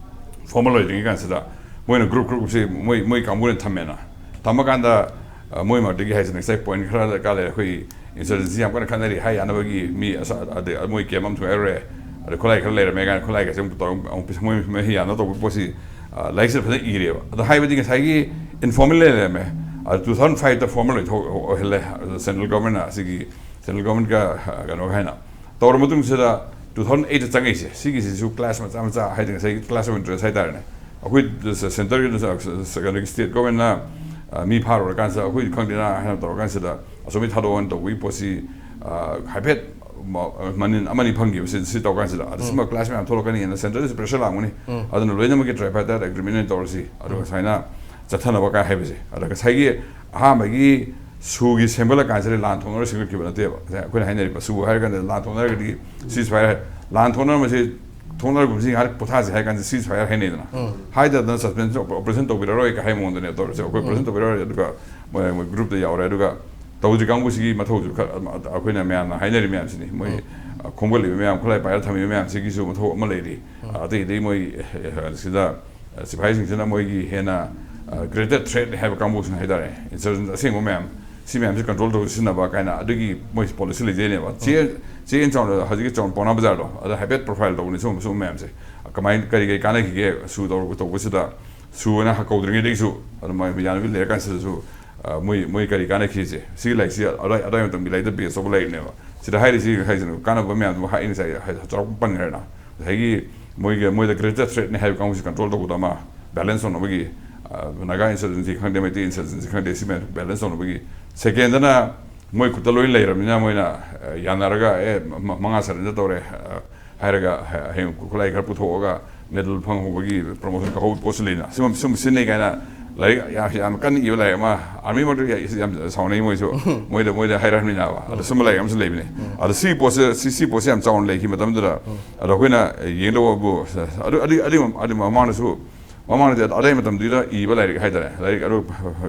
ꯐꯣꯔꯃꯦꯜ ꯑꯣꯏꯗ꯭ꯔꯤꯉꯩ ꯀꯥꯟꯁꯤꯗ ꯃꯣꯏꯅ ꯒ꯭ꯔꯨꯞ ꯒ꯭ꯔꯨꯞꯁꯦ ꯃꯣꯏ ꯃꯣꯏ ꯀꯥꯡꯕꯨꯅ ꯊꯝꯃꯦꯅ꯫ ꯊꯝꯃꯀꯥꯟꯗ ꯑ, ꯃꯣꯏ ꯃꯔꯛꯇꯒꯤ ꯍꯥꯏꯁꯦ ꯉꯁꯥꯏ ꯄꯣꯏꯟ ꯈꯔ ꯗꯔꯀꯥꯔ ꯂꯩꯔꯦ꯫ ꯑꯩꯈꯣꯏ ꯏꯟꯁꯔꯖꯦꯟꯁꯤ ꯌꯥꯝ ꯀꯟꯅ ꯈꯠꯅꯔꯤ ꯍꯥꯏ ꯌꯥꯅꯕꯒꯤ ꯃꯤ ꯑꯁ-, ꯑꯗꯩ ꯃꯣꯏ ꯀꯦꯝ ꯑꯃ ꯊꯣꯛꯑꯦ ꯍꯥꯏꯔꯨꯔꯦ꯫ ꯑꯗꯩ ꯈꯨꯠꯂꯥꯏ ꯈꯔ ꯂꯩꯔꯝꯃꯦ ꯀꯥꯏꯅ ꯈꯨꯠꯂꯥꯏꯒꯁꯦ ꯑꯃꯨꯛ ꯇꯧꯔ ꯑꯃꯨꯛ ꯄꯤꯁ-, ꯃꯣꯏ ꯃꯣꯏ ꯌꯥꯅ ꯇꯧꯕꯒꯤ ꯄꯣꯠꯁꯤ, ꯑ, ꯂꯥꯏꯔꯤꯛꯁꯤꯗ ꯐꯖꯅ ꯏꯔꯦꯕ꯫ ꯑꯗꯣ ꯍꯥꯏꯕꯗꯤ ꯉꯁꯥꯏꯒꯤ ꯏꯟꯐꯣꯔꯃꯦꯜ ꯂꯩꯔꯝꯃꯦ꯫ ꯑꯗꯣ ꯇꯨ ꯊꯥꯎꯖꯟ ꯐꯥꯏꯚꯇ ꯐꯣꯔꯃꯦꯜ ꯑꯣꯏꯊꯣꯛ-, ꯑꯣꯏꯍꯜꯂꯦ꯫ ꯑꯗꯣ ꯁꯦꯟꯇ꯭ꯔꯦꯜ ꯒꯣꯔꯃꯦꯟꯅ ꯑꯁꯤꯒꯤ ꯁꯦꯟꯇ꯭ꯔꯦꯜ ꯒꯣꯔꯃꯦꯟꯒ, ꯑ, ꯀꯩꯅꯣꯒ ꯍꯥꯏꯅ ꯇꯧꯔ ꯃꯇꯨꯡꯁꯤꯗ ꯇꯨ ꯊꯥꯎꯖꯟ ꯑꯩꯠꯇ ꯆꯪꯉꯛꯏꯁꯦ꯫ ꯁꯤꯒꯤꯁꯤꯁꯨ ꯀ꯭ꯂꯥꯁ ꯃꯆꯥ ꯃꯆꯥ ꯍꯥꯏꯗꯤ ꯉꯁꯥꯏꯒꯤ ꯀ꯭ꯂꯥꯁ ꯑꯣꯐ ꯏꯟꯇꯔꯦꯁ ꯍꯥꯏꯇꯥꯔꯦꯅꯦ꯫ ꯑꯩꯈꯣꯏ ꯁꯦꯟꯇꯔꯒꯤ, ꯀꯩꯅꯣꯒꯤ ꯁ꯭ꯇꯦꯠ ꯒꯣꯔꯃꯦꯟꯅ, ꯑ, ꯃꯤ ꯐꯥꯔꯨꯔꯀꯥꯟꯁꯤꯗ ꯑꯩꯈꯣꯏꯗꯤ ꯈꯪꯗꯦꯅ ꯍꯥꯏꯅ ꯇꯧꯔꯀꯥꯟꯁꯤꯗ ꯑꯁꯣꯝꯒꯤ ꯊꯥꯗꯣꯛꯑꯣꯅ ꯇꯧꯕꯒꯤ ꯄꯣꯠꯁꯤ, ꯑ, ꯍꯥꯏꯐꯦꯠ ꯃ-, ꯃꯅꯤꯟ ꯑꯃꯅꯤ ꯐꯪꯈꯤꯕ ꯁꯤ, ꯁꯤ ꯇꯧꯀꯥꯟꯁꯤꯗ꯫ ꯑꯗ ꯁꯤꯃ ꯀ꯭ꯂꯥꯁ ꯃꯌꯥꯝ ꯊꯣꯛꯂꯛꯀꯅꯤ, ꯑꯗ ꯁꯦꯟꯇꯔꯗꯁꯨ ꯄ꯭ꯔꯦꯁꯔ ꯂꯥꯛꯑꯝꯒꯅꯤ꯫ ꯑꯗꯨꯅ ꯂꯣꯏꯅꯃꯛꯀꯤ ꯇ꯭ꯔꯥꯏꯄꯥꯔꯇꯥꯏꯠ ꯑꯦꯒ꯭ꯔꯤꯃꯦꯟ ꯑꯣꯏꯅ ꯇꯧꯔꯁꯤ꯫ ꯑꯗꯨꯒ ꯁꯨꯃꯥꯏꯅ ꯆꯠꯊꯅꯕ ꯀꯥꯏ ꯍꯥꯏꯕꯁꯦ꯫ ꯑꯗ ꯉꯁꯥꯏꯒꯤ ꯑꯍꯥꯟꯕꯒꯤ ꯁꯨꯒꯤ ꯁꯦꯝꯒꯠꯂꯀꯥꯟꯁꯤꯗ ꯂꯥꯟ ꯊꯣꯛꯅꯔ ꯁꯦꯝꯒꯠꯈꯤꯕ ꯅꯠꯇꯦꯕ꯫ ꯉꯁꯥꯏ ꯑꯩꯈꯣꯏꯅ ꯍꯥꯏꯅꯔꯤꯕ ꯁꯨ ꯍꯥꯏꯔ ꯀꯥꯟꯗ ꯂꯥꯟ ꯊꯣꯛꯅꯔꯒꯗꯤ ꯁꯤꯁ ꯐꯥꯏꯌꯔ, ꯂꯥꯟ ꯊꯣꯛꯅꯔꯝꯕꯁꯦ, ꯊꯣꯛꯅꯔꯒꯨꯝꯁꯤ ꯉꯥꯏꯍꯥꯛ ꯄꯣꯊꯥꯁꯦ ꯍꯥꯏ ꯀꯥꯟꯗ ꯁꯤꯁ ꯐꯥꯏꯌꯔ ꯍꯥꯏꯅꯩꯗꯅ꯫ ꯍꯥꯏꯗꯗꯅ ꯁꯁꯄꯦꯟꯁꯟ ꯑꯣꯄꯔꯦꯁꯟ ꯇꯧꯕꯤꯔꯔꯣꯏ ꯀꯥꯏ ꯍꯥꯏ ꯃꯑꯣꯡꯗꯅꯦ ꯇꯧꯔꯤꯁꯦ꯫ ꯑꯩꯈꯣꯏ ꯑꯣꯄꯔꯦꯁꯟ ꯇꯧꯕꯤꯔꯔꯣꯏ, ꯑꯗꯨꯒ ꯃꯣꯏ, ꯃꯣꯏ ꯒ꯭ꯔꯨꯞꯇ ꯌꯥꯎꯔꯦ꯫ ꯑꯗꯨꯒ ꯇꯧꯗ꯭ꯔꯤ ꯀꯥꯡꯕꯨꯁꯤꯒꯤ ꯃꯊꯧꯁꯨ ꯈꯔ ꯑꯩꯈꯣꯏꯅ ꯃꯌꯥꯝꯅ ꯍꯥꯏꯅꯔꯤ ꯃꯌꯥꯝꯁꯤꯅꯤ꯫ ꯃꯣꯏ, ꯑ, ꯈꯣꯝꯒꯠꯂꯤꯕ ꯃꯌꯥꯝ, ꯈꯨꯠꯂꯥꯏ ꯄꯥꯏꯔ ꯊꯝꯃꯤꯕ ꯃꯌꯥꯝꯁꯤꯒꯤꯁꯨ ꯃꯊꯧ ꯑꯃ ꯂꯩꯔꯤ꯫ ꯑ, ꯑꯇꯩ ꯑꯇꯩ ꯃꯣꯏ, ꯑ, ꯁꯤꯗ, ꯑ, ꯁꯤꯐꯥꯏꯁꯤꯡꯁꯤꯅ ꯃꯣꯏꯒꯤ ꯍꯦꯟꯅ, ꯑ, greater threat ꯍꯥꯏꯕ ꯀꯥꯡꯕꯨꯁꯤꯡ ꯍꯥꯏꯇꯥꯔꯦ, ꯏꯟꯁꯔꯖꯦꯟ ꯑꯁꯦꯡꯕ ꯃꯌꯥꯝ, ꯁꯤ ꯃꯌꯥꯝꯁꯤ ꯀꯟꯇ꯭ꯔꯣꯜ ꯇꯧꯕ ꯁꯤꯖꯤꯟꯅꯕ ꯀꯥꯏꯅ ꯑꯗꯨꯒꯤ ꯃꯣꯏ ꯄꯣꯂꯤꯁꯤ ꯂꯩꯖꯩꯅꯦꯕ꯫ ꯆꯦ, ꯆꯦ ꯑꯦꯟ ꯆꯥꯎꯅ ꯍꯧꯖꯤꯛꯀꯤ ꯆꯥꯎꯅ ꯄꯥꯎꯅꯥ ꯕꯖꯥꯔꯗꯣ ꯑꯗ ꯍꯥꯏꯐꯦꯠ ꯄ꯭ꯔꯣꯐꯥꯏꯜ ꯇꯧꯕꯅꯤ꯫ ꯁꯤꯒꯨꯝꯕ, ꯁꯤꯒꯨꯝꯕ ꯃꯌꯥꯝꯁꯦ ꯀꯃꯥꯏꯅ, ꯀꯔꯤ ꯀꯔꯤ ꯀꯥꯟꯅꯈꯤꯒꯦ ꯁꯨ ꯇꯧꯔ-, ꯇꯧꯕꯁꯤꯗ? ꯁꯨ ꯑꯅ ꯀꯧꯗ꯭ꯔꯤꯉꯩꯗꯒꯤꯁꯨ ꯑꯗꯨꯃꯥꯏꯅ ꯌꯥꯅꯕꯤ ꯂꯩꯔꯀꯥꯟꯁꯤꯗꯁꯨ, ꯑ, ꯃꯣꯏ, ꯃꯣꯏ ꯀꯔꯤ ꯀꯥꯟꯅꯈꯤꯁꯦ? ꯁꯤꯒꯤ ꯂꯥꯏꯔꯤꯛꯁꯤ ꯑꯗꯥꯏ, ꯑꯗꯥꯏ ꯃꯇꯝꯒꯤ ꯂꯥꯏꯔꯤꯛꯇ ꯕꯦꯁ ꯇꯧꯕ ꯂꯩꯔꯤꯅꯦꯕ꯫ ꯁꯤꯗ ꯍꯥꯏꯔꯤꯁꯤ ꯍꯥꯏꯁꯤꯅ ꯀꯥꯟꯅꯕ ꯃꯌꯥꯝꯗꯨ ꯍꯥꯏ-, ꯉꯁꯥꯏ ꯍꯥꯏ-, ꯆꯥꯎꯔꯥꯛꯄ ꯄꯟꯈ꯭ꯔꯦꯅ꯫ ꯉꯁꯥꯏꯒꯤ ꯃꯣꯏꯒꯤ, ꯃꯣꯏꯗ greater threatꯅꯤ ꯍꯥꯏꯕ ꯀꯥꯡꯕꯨꯁꯤ control ꯇꯧꯕꯗ ꯑꯃ balance ꯇꯧꯅꯕꯒꯤ, ꯑ, Naga insurgency ꯈꯪꯗꯦ, ꯃꯩꯇꯩ insurgency ꯈꯪꯗꯦ, ꯁꯤ ꯃꯌꯥꯝ balance ꯇꯧꯅꯕꯒꯤ꯫ Secondꯅ ꯃꯣꯏ ꯈꯨꯠꯇ ꯂꯣꯏ ꯂꯩꯔꯕꯅꯤꯅ ꯃꯣꯏꯅ, ꯑ, ꯌꯥꯅꯔꯒ, "ꯑꯦ, ꯃ-, ꯃꯉꯥ surrender ꯇꯧꯔꯦ," ꯑ, ꯍꯥꯏꯔꯒ ꯍ-, ꯍꯌꯦꯡ ꯈꯨꯠꯂꯥꯏ ꯈꯔ ꯄꯨꯊꯣꯛꯑꯒ medal ꯐꯪꯍꯧꯕꯒꯤ promotion ꯀꯧꯍꯧꯕ ꯄꯣꯠꯁꯨ ꯂꯩꯅ꯫ ꯁꯨꯝ, ꯁꯨꯝ ꯁꯤꯖꯤꯟꯅꯩ ꯀꯥꯏꯅ ꯂꯥꯏꯔꯤꯛ ꯌꯥꯝ, ꯌꯥꯝ ꯀꯟꯅ ꯏꯕ ꯂꯥꯏꯔꯤꯛ ꯑꯃ army ꯃꯛꯇ ꯌꯥ-, ꯌꯥꯝ ꯁꯥꯎꯅꯩ ꯃꯣꯏꯁꯨ꯫ ꯃꯣꯏꯗ, ꯃꯣꯏꯗ ꯍꯥꯏꯔꯛꯍꯟꯃꯤꯟꯅꯕ꯫ ꯑꯗ ꯁꯨꯝꯕ ꯂꯥꯏꯔꯤꯛ ꯑꯃꯁꯨ ꯂꯩꯕꯅꯦ꯫ ꯑꯗ ꯁꯤ ꯄꯣꯠꯁꯦ, ꯁꯤ, ꯁꯤ ꯄꯣꯠꯁꯦ ꯌꯥꯝ ꯆꯥꯎꯅ ꯂꯩꯈꯤ ꯃꯇꯝꯗꯨꯗ, ꯑꯗꯣ ꯑꯩꯈꯣꯏꯅ ꯌꯦꯡꯗꯧꯕꯕꯨ, ꯑꯗꯨ, ꯑꯗꯨ, ꯑꯗꯨ, ꯑꯗꯨ ꯃꯃꯥꯡꯗꯁꯨ, ꯃꯃꯥꯡꯗꯗꯤ ꯑꯗꯥꯏ ꯃꯇꯝꯗꯨꯗ ꯏꯕ ꯂꯥꯏꯔꯤꯛ ꯍꯥꯏꯇꯥꯔꯦ, ꯂꯥꯏꯔꯤꯛ ꯑꯗꯨ,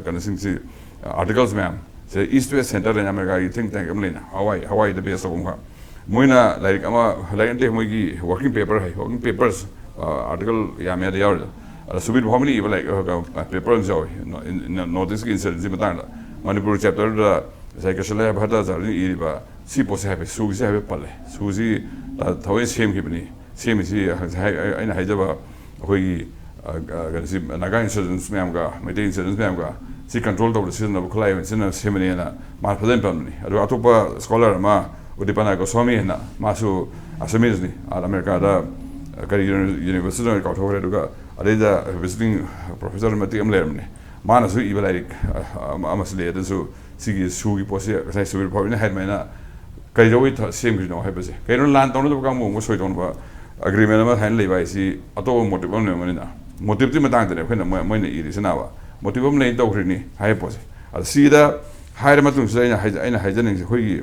ꯀꯩꯅꯣꯁꯤꯡꯁꯤ, articles ꯃꯌꯥꯝ ꯁꯦ, East West Center ꯍꯥꯏꯅ ꯑꯃꯦꯔꯤꯀꯥꯒꯤ think tank ꯑꯃ ꯂꯩꯅ, ꯍꯋꯥꯏ, ꯍꯋꯥꯏꯗ base ꯇꯧꯕ ꯑꯃꯈꯛ꯫ ꯃꯣꯏꯅ ꯂꯥꯏꯔꯤꯛ ꯑꯃ, ꯂꯥꯏꯔꯤꯛ ꯅꯠꯇꯦ, ꯃꯣꯏꯒꯤ working paper ꯍꯥꯏ, working papers, ꯑ, article ꯌꯥꯝꯃꯦ ꯑꯗ ꯌꯥꯎꯔꯤꯗꯣ꯫ ꯑꯗ ꯁꯨꯕꯤꯔ ꯚꯥꯎꯃꯤꯅ ꯏꯕ ꯂꯥꯏꯔꯤꯛ, ꯑ, paper ꯑꯃꯁꯨ ꯌꯥꯎꯋꯤ, ꯅꯣ-, ꯏꯟ-, ꯏꯟ-, North Eastꯀꯤ insurgency ꯃꯇꯥꯡꯗ꯫ ꯃꯅꯤꯄꯨꯔ chapterꯗ ꯉꯁꯥꯏ ꯀꯩꯁꯜꯂꯩ ꯚꯠꯇꯥꯆꯥꯔꯌꯅ ꯏꯔꯤꯕ ꯁꯤ ꯄꯣꯠꯁꯦ ꯍꯥꯏꯐꯦꯠ, ꯁꯨꯒꯤꯁꯦ ꯍꯥꯏꯐꯦꯠ ꯄꯜꯂꯦ꯫ ꯁꯨꯁꯤ, ꯑ, ꯊꯑꯣꯏꯅ ꯁꯦꯝꯈꯤꯕꯅꯤ꯫ ꯁꯦꯝꯃꯤꯁꯤ ꯍꯥꯏ-, ꯑꯩꯅ ꯍꯥꯏꯖꯕ ꯑꯩꯈꯣꯏꯒꯤ, ꯑ, ꯑ, ꯀꯩꯅꯣꯁꯤ, Naga insurgents ꯃꯌꯥꯝꯒ, ꯃꯩꯇꯩ insurgents ꯃꯌꯥꯝꯒ ꯁꯤ control ꯇꯧꯕꯗ ꯁꯤꯖꯤꯟꯅꯕ ꯈꯨꯠꯂꯥꯏ ꯑꯣꯏꯅ ꯁꯤꯖꯤꯟꯅ ꯁꯦꯝꯕꯅꯦꯅ ꯃꯥ ꯐꯖꯅ ꯄꯟꯕꯅꯤ꯫ ꯑꯗꯨꯒ ꯑꯇꯣꯞꯄ scholar ꯑꯃ, ꯎꯗꯤꯄꯥꯅꯥ ꯒꯣꯁ꯭ꯋꯥꯃꯤ ꯍꯥꯏꯅ, ꯃꯥꯁꯨ Assamese ꯅꯤ, ꯑꯥꯗ ꯑꯃꯦꯔꯤꯀꯥꯗ, ꯑ, ꯀꯔꯤ ꯌꯨꯅꯤ-, university ꯅꯣ ꯀꯥꯎꯊꯣꯛꯈ꯭ꯔꯦ, ꯑꯗꯨꯒ ꯑꯗꯩꯗ visiting professor ꯃꯇꯦꯛ ꯑꯃ ꯂꯩꯔꯝꯕꯅꯤ꯫ ꯃꯥꯅꯁꯨ ꯏꯕ ꯂꯥꯏꯔꯤꯛ, ꯑ, ꯑꯃ-, ꯑꯃꯁꯨ ꯂꯩ꯫ ꯑꯗꯨꯁꯨ ꯁꯤꯒꯤ ꯁꯨꯒꯤ ꯄꯣꯠꯁꯤ ꯉꯁꯥꯏ ꯁꯨꯕꯤꯔ ꯐꯥꯎꯕꯤꯅ ꯍꯥꯏ ꯑꯗꯨꯃꯥꯏꯅ ꯀꯩꯗꯧꯕꯩ ꯊ-, ꯁꯦꯝꯈ꯭ꯔꯤꯅꯣ ꯍꯥꯏꯕꯁꯦ꯫ ꯀꯩꯅꯣ, ꯂꯥꯟ ꯇꯧꯅꯗꯕ ꯀꯥꯡꯕꯨ ꯑꯃꯒ ꯁꯣꯏ ꯇꯧꯅꯕ agreement ꯑꯃ ꯍꯥꯏꯅ ꯂꯩꯕ ꯍꯥꯏꯁꯤ ꯑꯇꯣꯞꯄ motive ꯑꯃ ꯂꯩꯔꯝꯒꯅꯤꯅ꯫ Motiveꯇꯨꯒꯤ ꯃꯇꯥꯡꯗꯅꯦ ꯑꯩꯈꯣꯏꯅ ꯃꯣꯏ-, ꯃꯣꯏꯅ ꯏꯔꯤꯁꯤꯅꯕ꯫ Motive ꯑꯃ ꯂꯩꯅ ꯇꯧꯈ꯭ꯔꯤꯅꯤ ꯍꯥꯏꯕ ꯄꯣꯠꯁꯦ꯫ ꯑꯗ ꯁꯤꯗ ꯍꯥꯏꯔ ꯃꯇꯨꯡꯁꯤꯗ ꯑꯩꯅ ꯍꯥꯏꯖ-, ꯑꯩꯅ ꯍꯥꯏꯖꯅꯤꯡꯉꯤꯁꯦ, ꯑꯩꯈꯣꯏꯒꯤ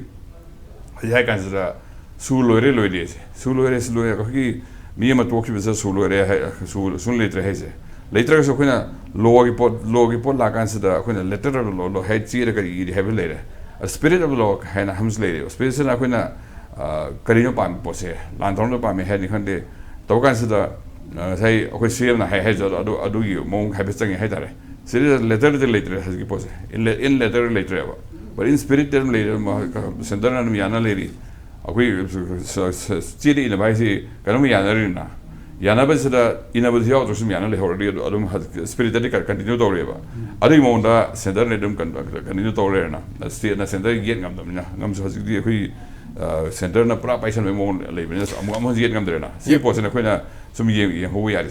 ꯍꯧꯖꯤꯛ ꯍꯥꯏ ꯀꯥꯟꯁꯤꯗ ꯁꯨ ꯂꯣꯏꯔꯦ, ꯂꯣꯏꯔꯦꯁꯦ꯫ ꯁꯨ ꯂꯣꯏꯔꯦ, ꯁꯨ ꯂꯣꯏꯔꯦ꯫ ꯑꯩꯈꯣꯏꯒꯤ ꯃꯤ ꯑꯃ ꯇꯣꯛꯈꯤꯕꯁꯤꯗ ꯁꯨ ꯂꯣꯏꯔꯦ ꯍꯥꯏ-, ꯁꯨ, ꯁꯨ ꯂꯩꯇ꯭ꯔꯦ ꯍꯥꯏꯁꯦ꯫ ꯂꯩꯇ꯭ꯔꯒꯁꯨ ꯑꯩꯈꯣꯏꯅ lawꯒꯤ ꯄꯣꯠ, lawꯒꯤ ꯄꯣꯠ ꯂꯥꯛꯀꯥꯟꯁꯤꯗ ꯑꯩꯈꯣꯏꯅ letter of the law, law ꯍꯥꯏ ꯆꯦꯗ ꯀꯔꯤ ꯏꯔꯤ ꯍꯥꯏꯕ ꯂꯩꯔꯦ꯫ ꯑꯗ spirit of the law ꯍꯥꯏꯅ ꯑꯃꯁꯨ ꯂꯩꯔꯦꯕ꯫ Spiritꯁꯤꯅ ꯑꯩꯈꯣꯏꯅ, ꯑ, ꯀꯔꯤꯅꯣ ꯄꯥꯝꯃꯤ ꯄꯣꯠꯁꯦ, ꯂꯥꯟ ꯇꯧꯔꯝꯗ ꯄꯥꯝꯃꯤ ꯍꯥꯏꯅꯤ ꯈꯪꯗꯦ, ꯇꯧꯕ ꯀꯥꯟꯁꯤꯗ, ꯑ, ꯉꯁꯥꯏ ꯑꯩꯈꯣꯏ ꯁꯤ ꯑꯦꯝꯅ ꯍꯥꯏ ꯍꯥꯏꯁꯦ ꯑꯗꯨ, ꯑꯗꯨ, ꯑꯗꯨꯒꯤ ꯃꯑꯣꯡ ꯍꯥꯏꯐꯦꯠ ꯆꯪꯉꯦ ꯍꯥꯏꯇꯥꯔꯦ꯫ ꯁꯤꯗ letterꯗꯤ ꯂꯩꯇ꯭ꯔꯦ ꯍꯧꯖꯤꯛꯀꯤ ꯄꯣꯠꯁꯦ꯫ In le-, in letter ꯂꯩꯇ꯭ꯔꯦꯕ꯫ But in spiritꯇꯤ ꯑꯗꯨꯝ ꯂꯩꯔꯦ꯫ ꯃ-, ꯀ-, centreꯅ ꯑꯗꯨꯝ ꯌꯥꯅ ꯂꯩꯔꯤ꯫ ꯑꯩꯈꯣꯏ ꯁ-, ꯁ-, ꯁ-, ꯆꯦꯗ ꯏꯅꯕ ꯍꯥꯏꯁꯤ ꯀꯩꯅꯣꯝ ꯌꯥꯅꯔꯤꯅ꯫ ꯌꯥꯅꯕꯁꯤꯗ ꯏꯅꯕꯁꯤ ꯌꯥꯎꯗ꯭ꯔꯁꯨ ꯑꯗꯨꯝ ꯌꯥꯅ ꯂꯩꯍꯧꯔꯗꯤ ꯑꯗꯨ ꯑꯗꯨꯝ ꯍ-, spiritꯇꯗꯤ ꯀ-, continue ꯇꯧꯔꯦꯕ꯫ ꯑꯗꯨꯒꯤ ꯃꯑꯣꯡꯗ centreꯅ ꯑꯗꯨꯝ ꯀꯟ-, continue ꯇꯧꯔ ꯂꯩꯔꯦꯅ꯫ Stateꯅ centre ꯌꯦꯠ ꯉꯝꯗꯕꯅꯤꯅ꯫ ꯉꯝꯁꯨ ꯍꯧꯖꯤꯛꯇꯤ ꯑꯩꯈꯣꯏ ꯁꯦꯟꯇꯔꯅ ꯄꯨꯔꯥ ꯄꯥꯏꯁꯟꯕꯒꯤ ꯃꯑꯣꯡ ꯂꯩꯕꯅꯤꯅ ꯑꯃꯨꯛ ꯑꯃꯨꯛ ꯍꯟꯅ ꯌꯦꯠ ꯉꯝꯗ꯭ꯔꯦꯅ꯫ ꯁꯤꯒꯤ ꯄꯣꯠꯁꯤꯅ ꯑꯩꯈꯣꯏꯅ ꯁꯨꯝ ꯌꯦꯡ- ꯌꯦꯡꯍꯧꯕ ꯌꯥꯔꯤ꯫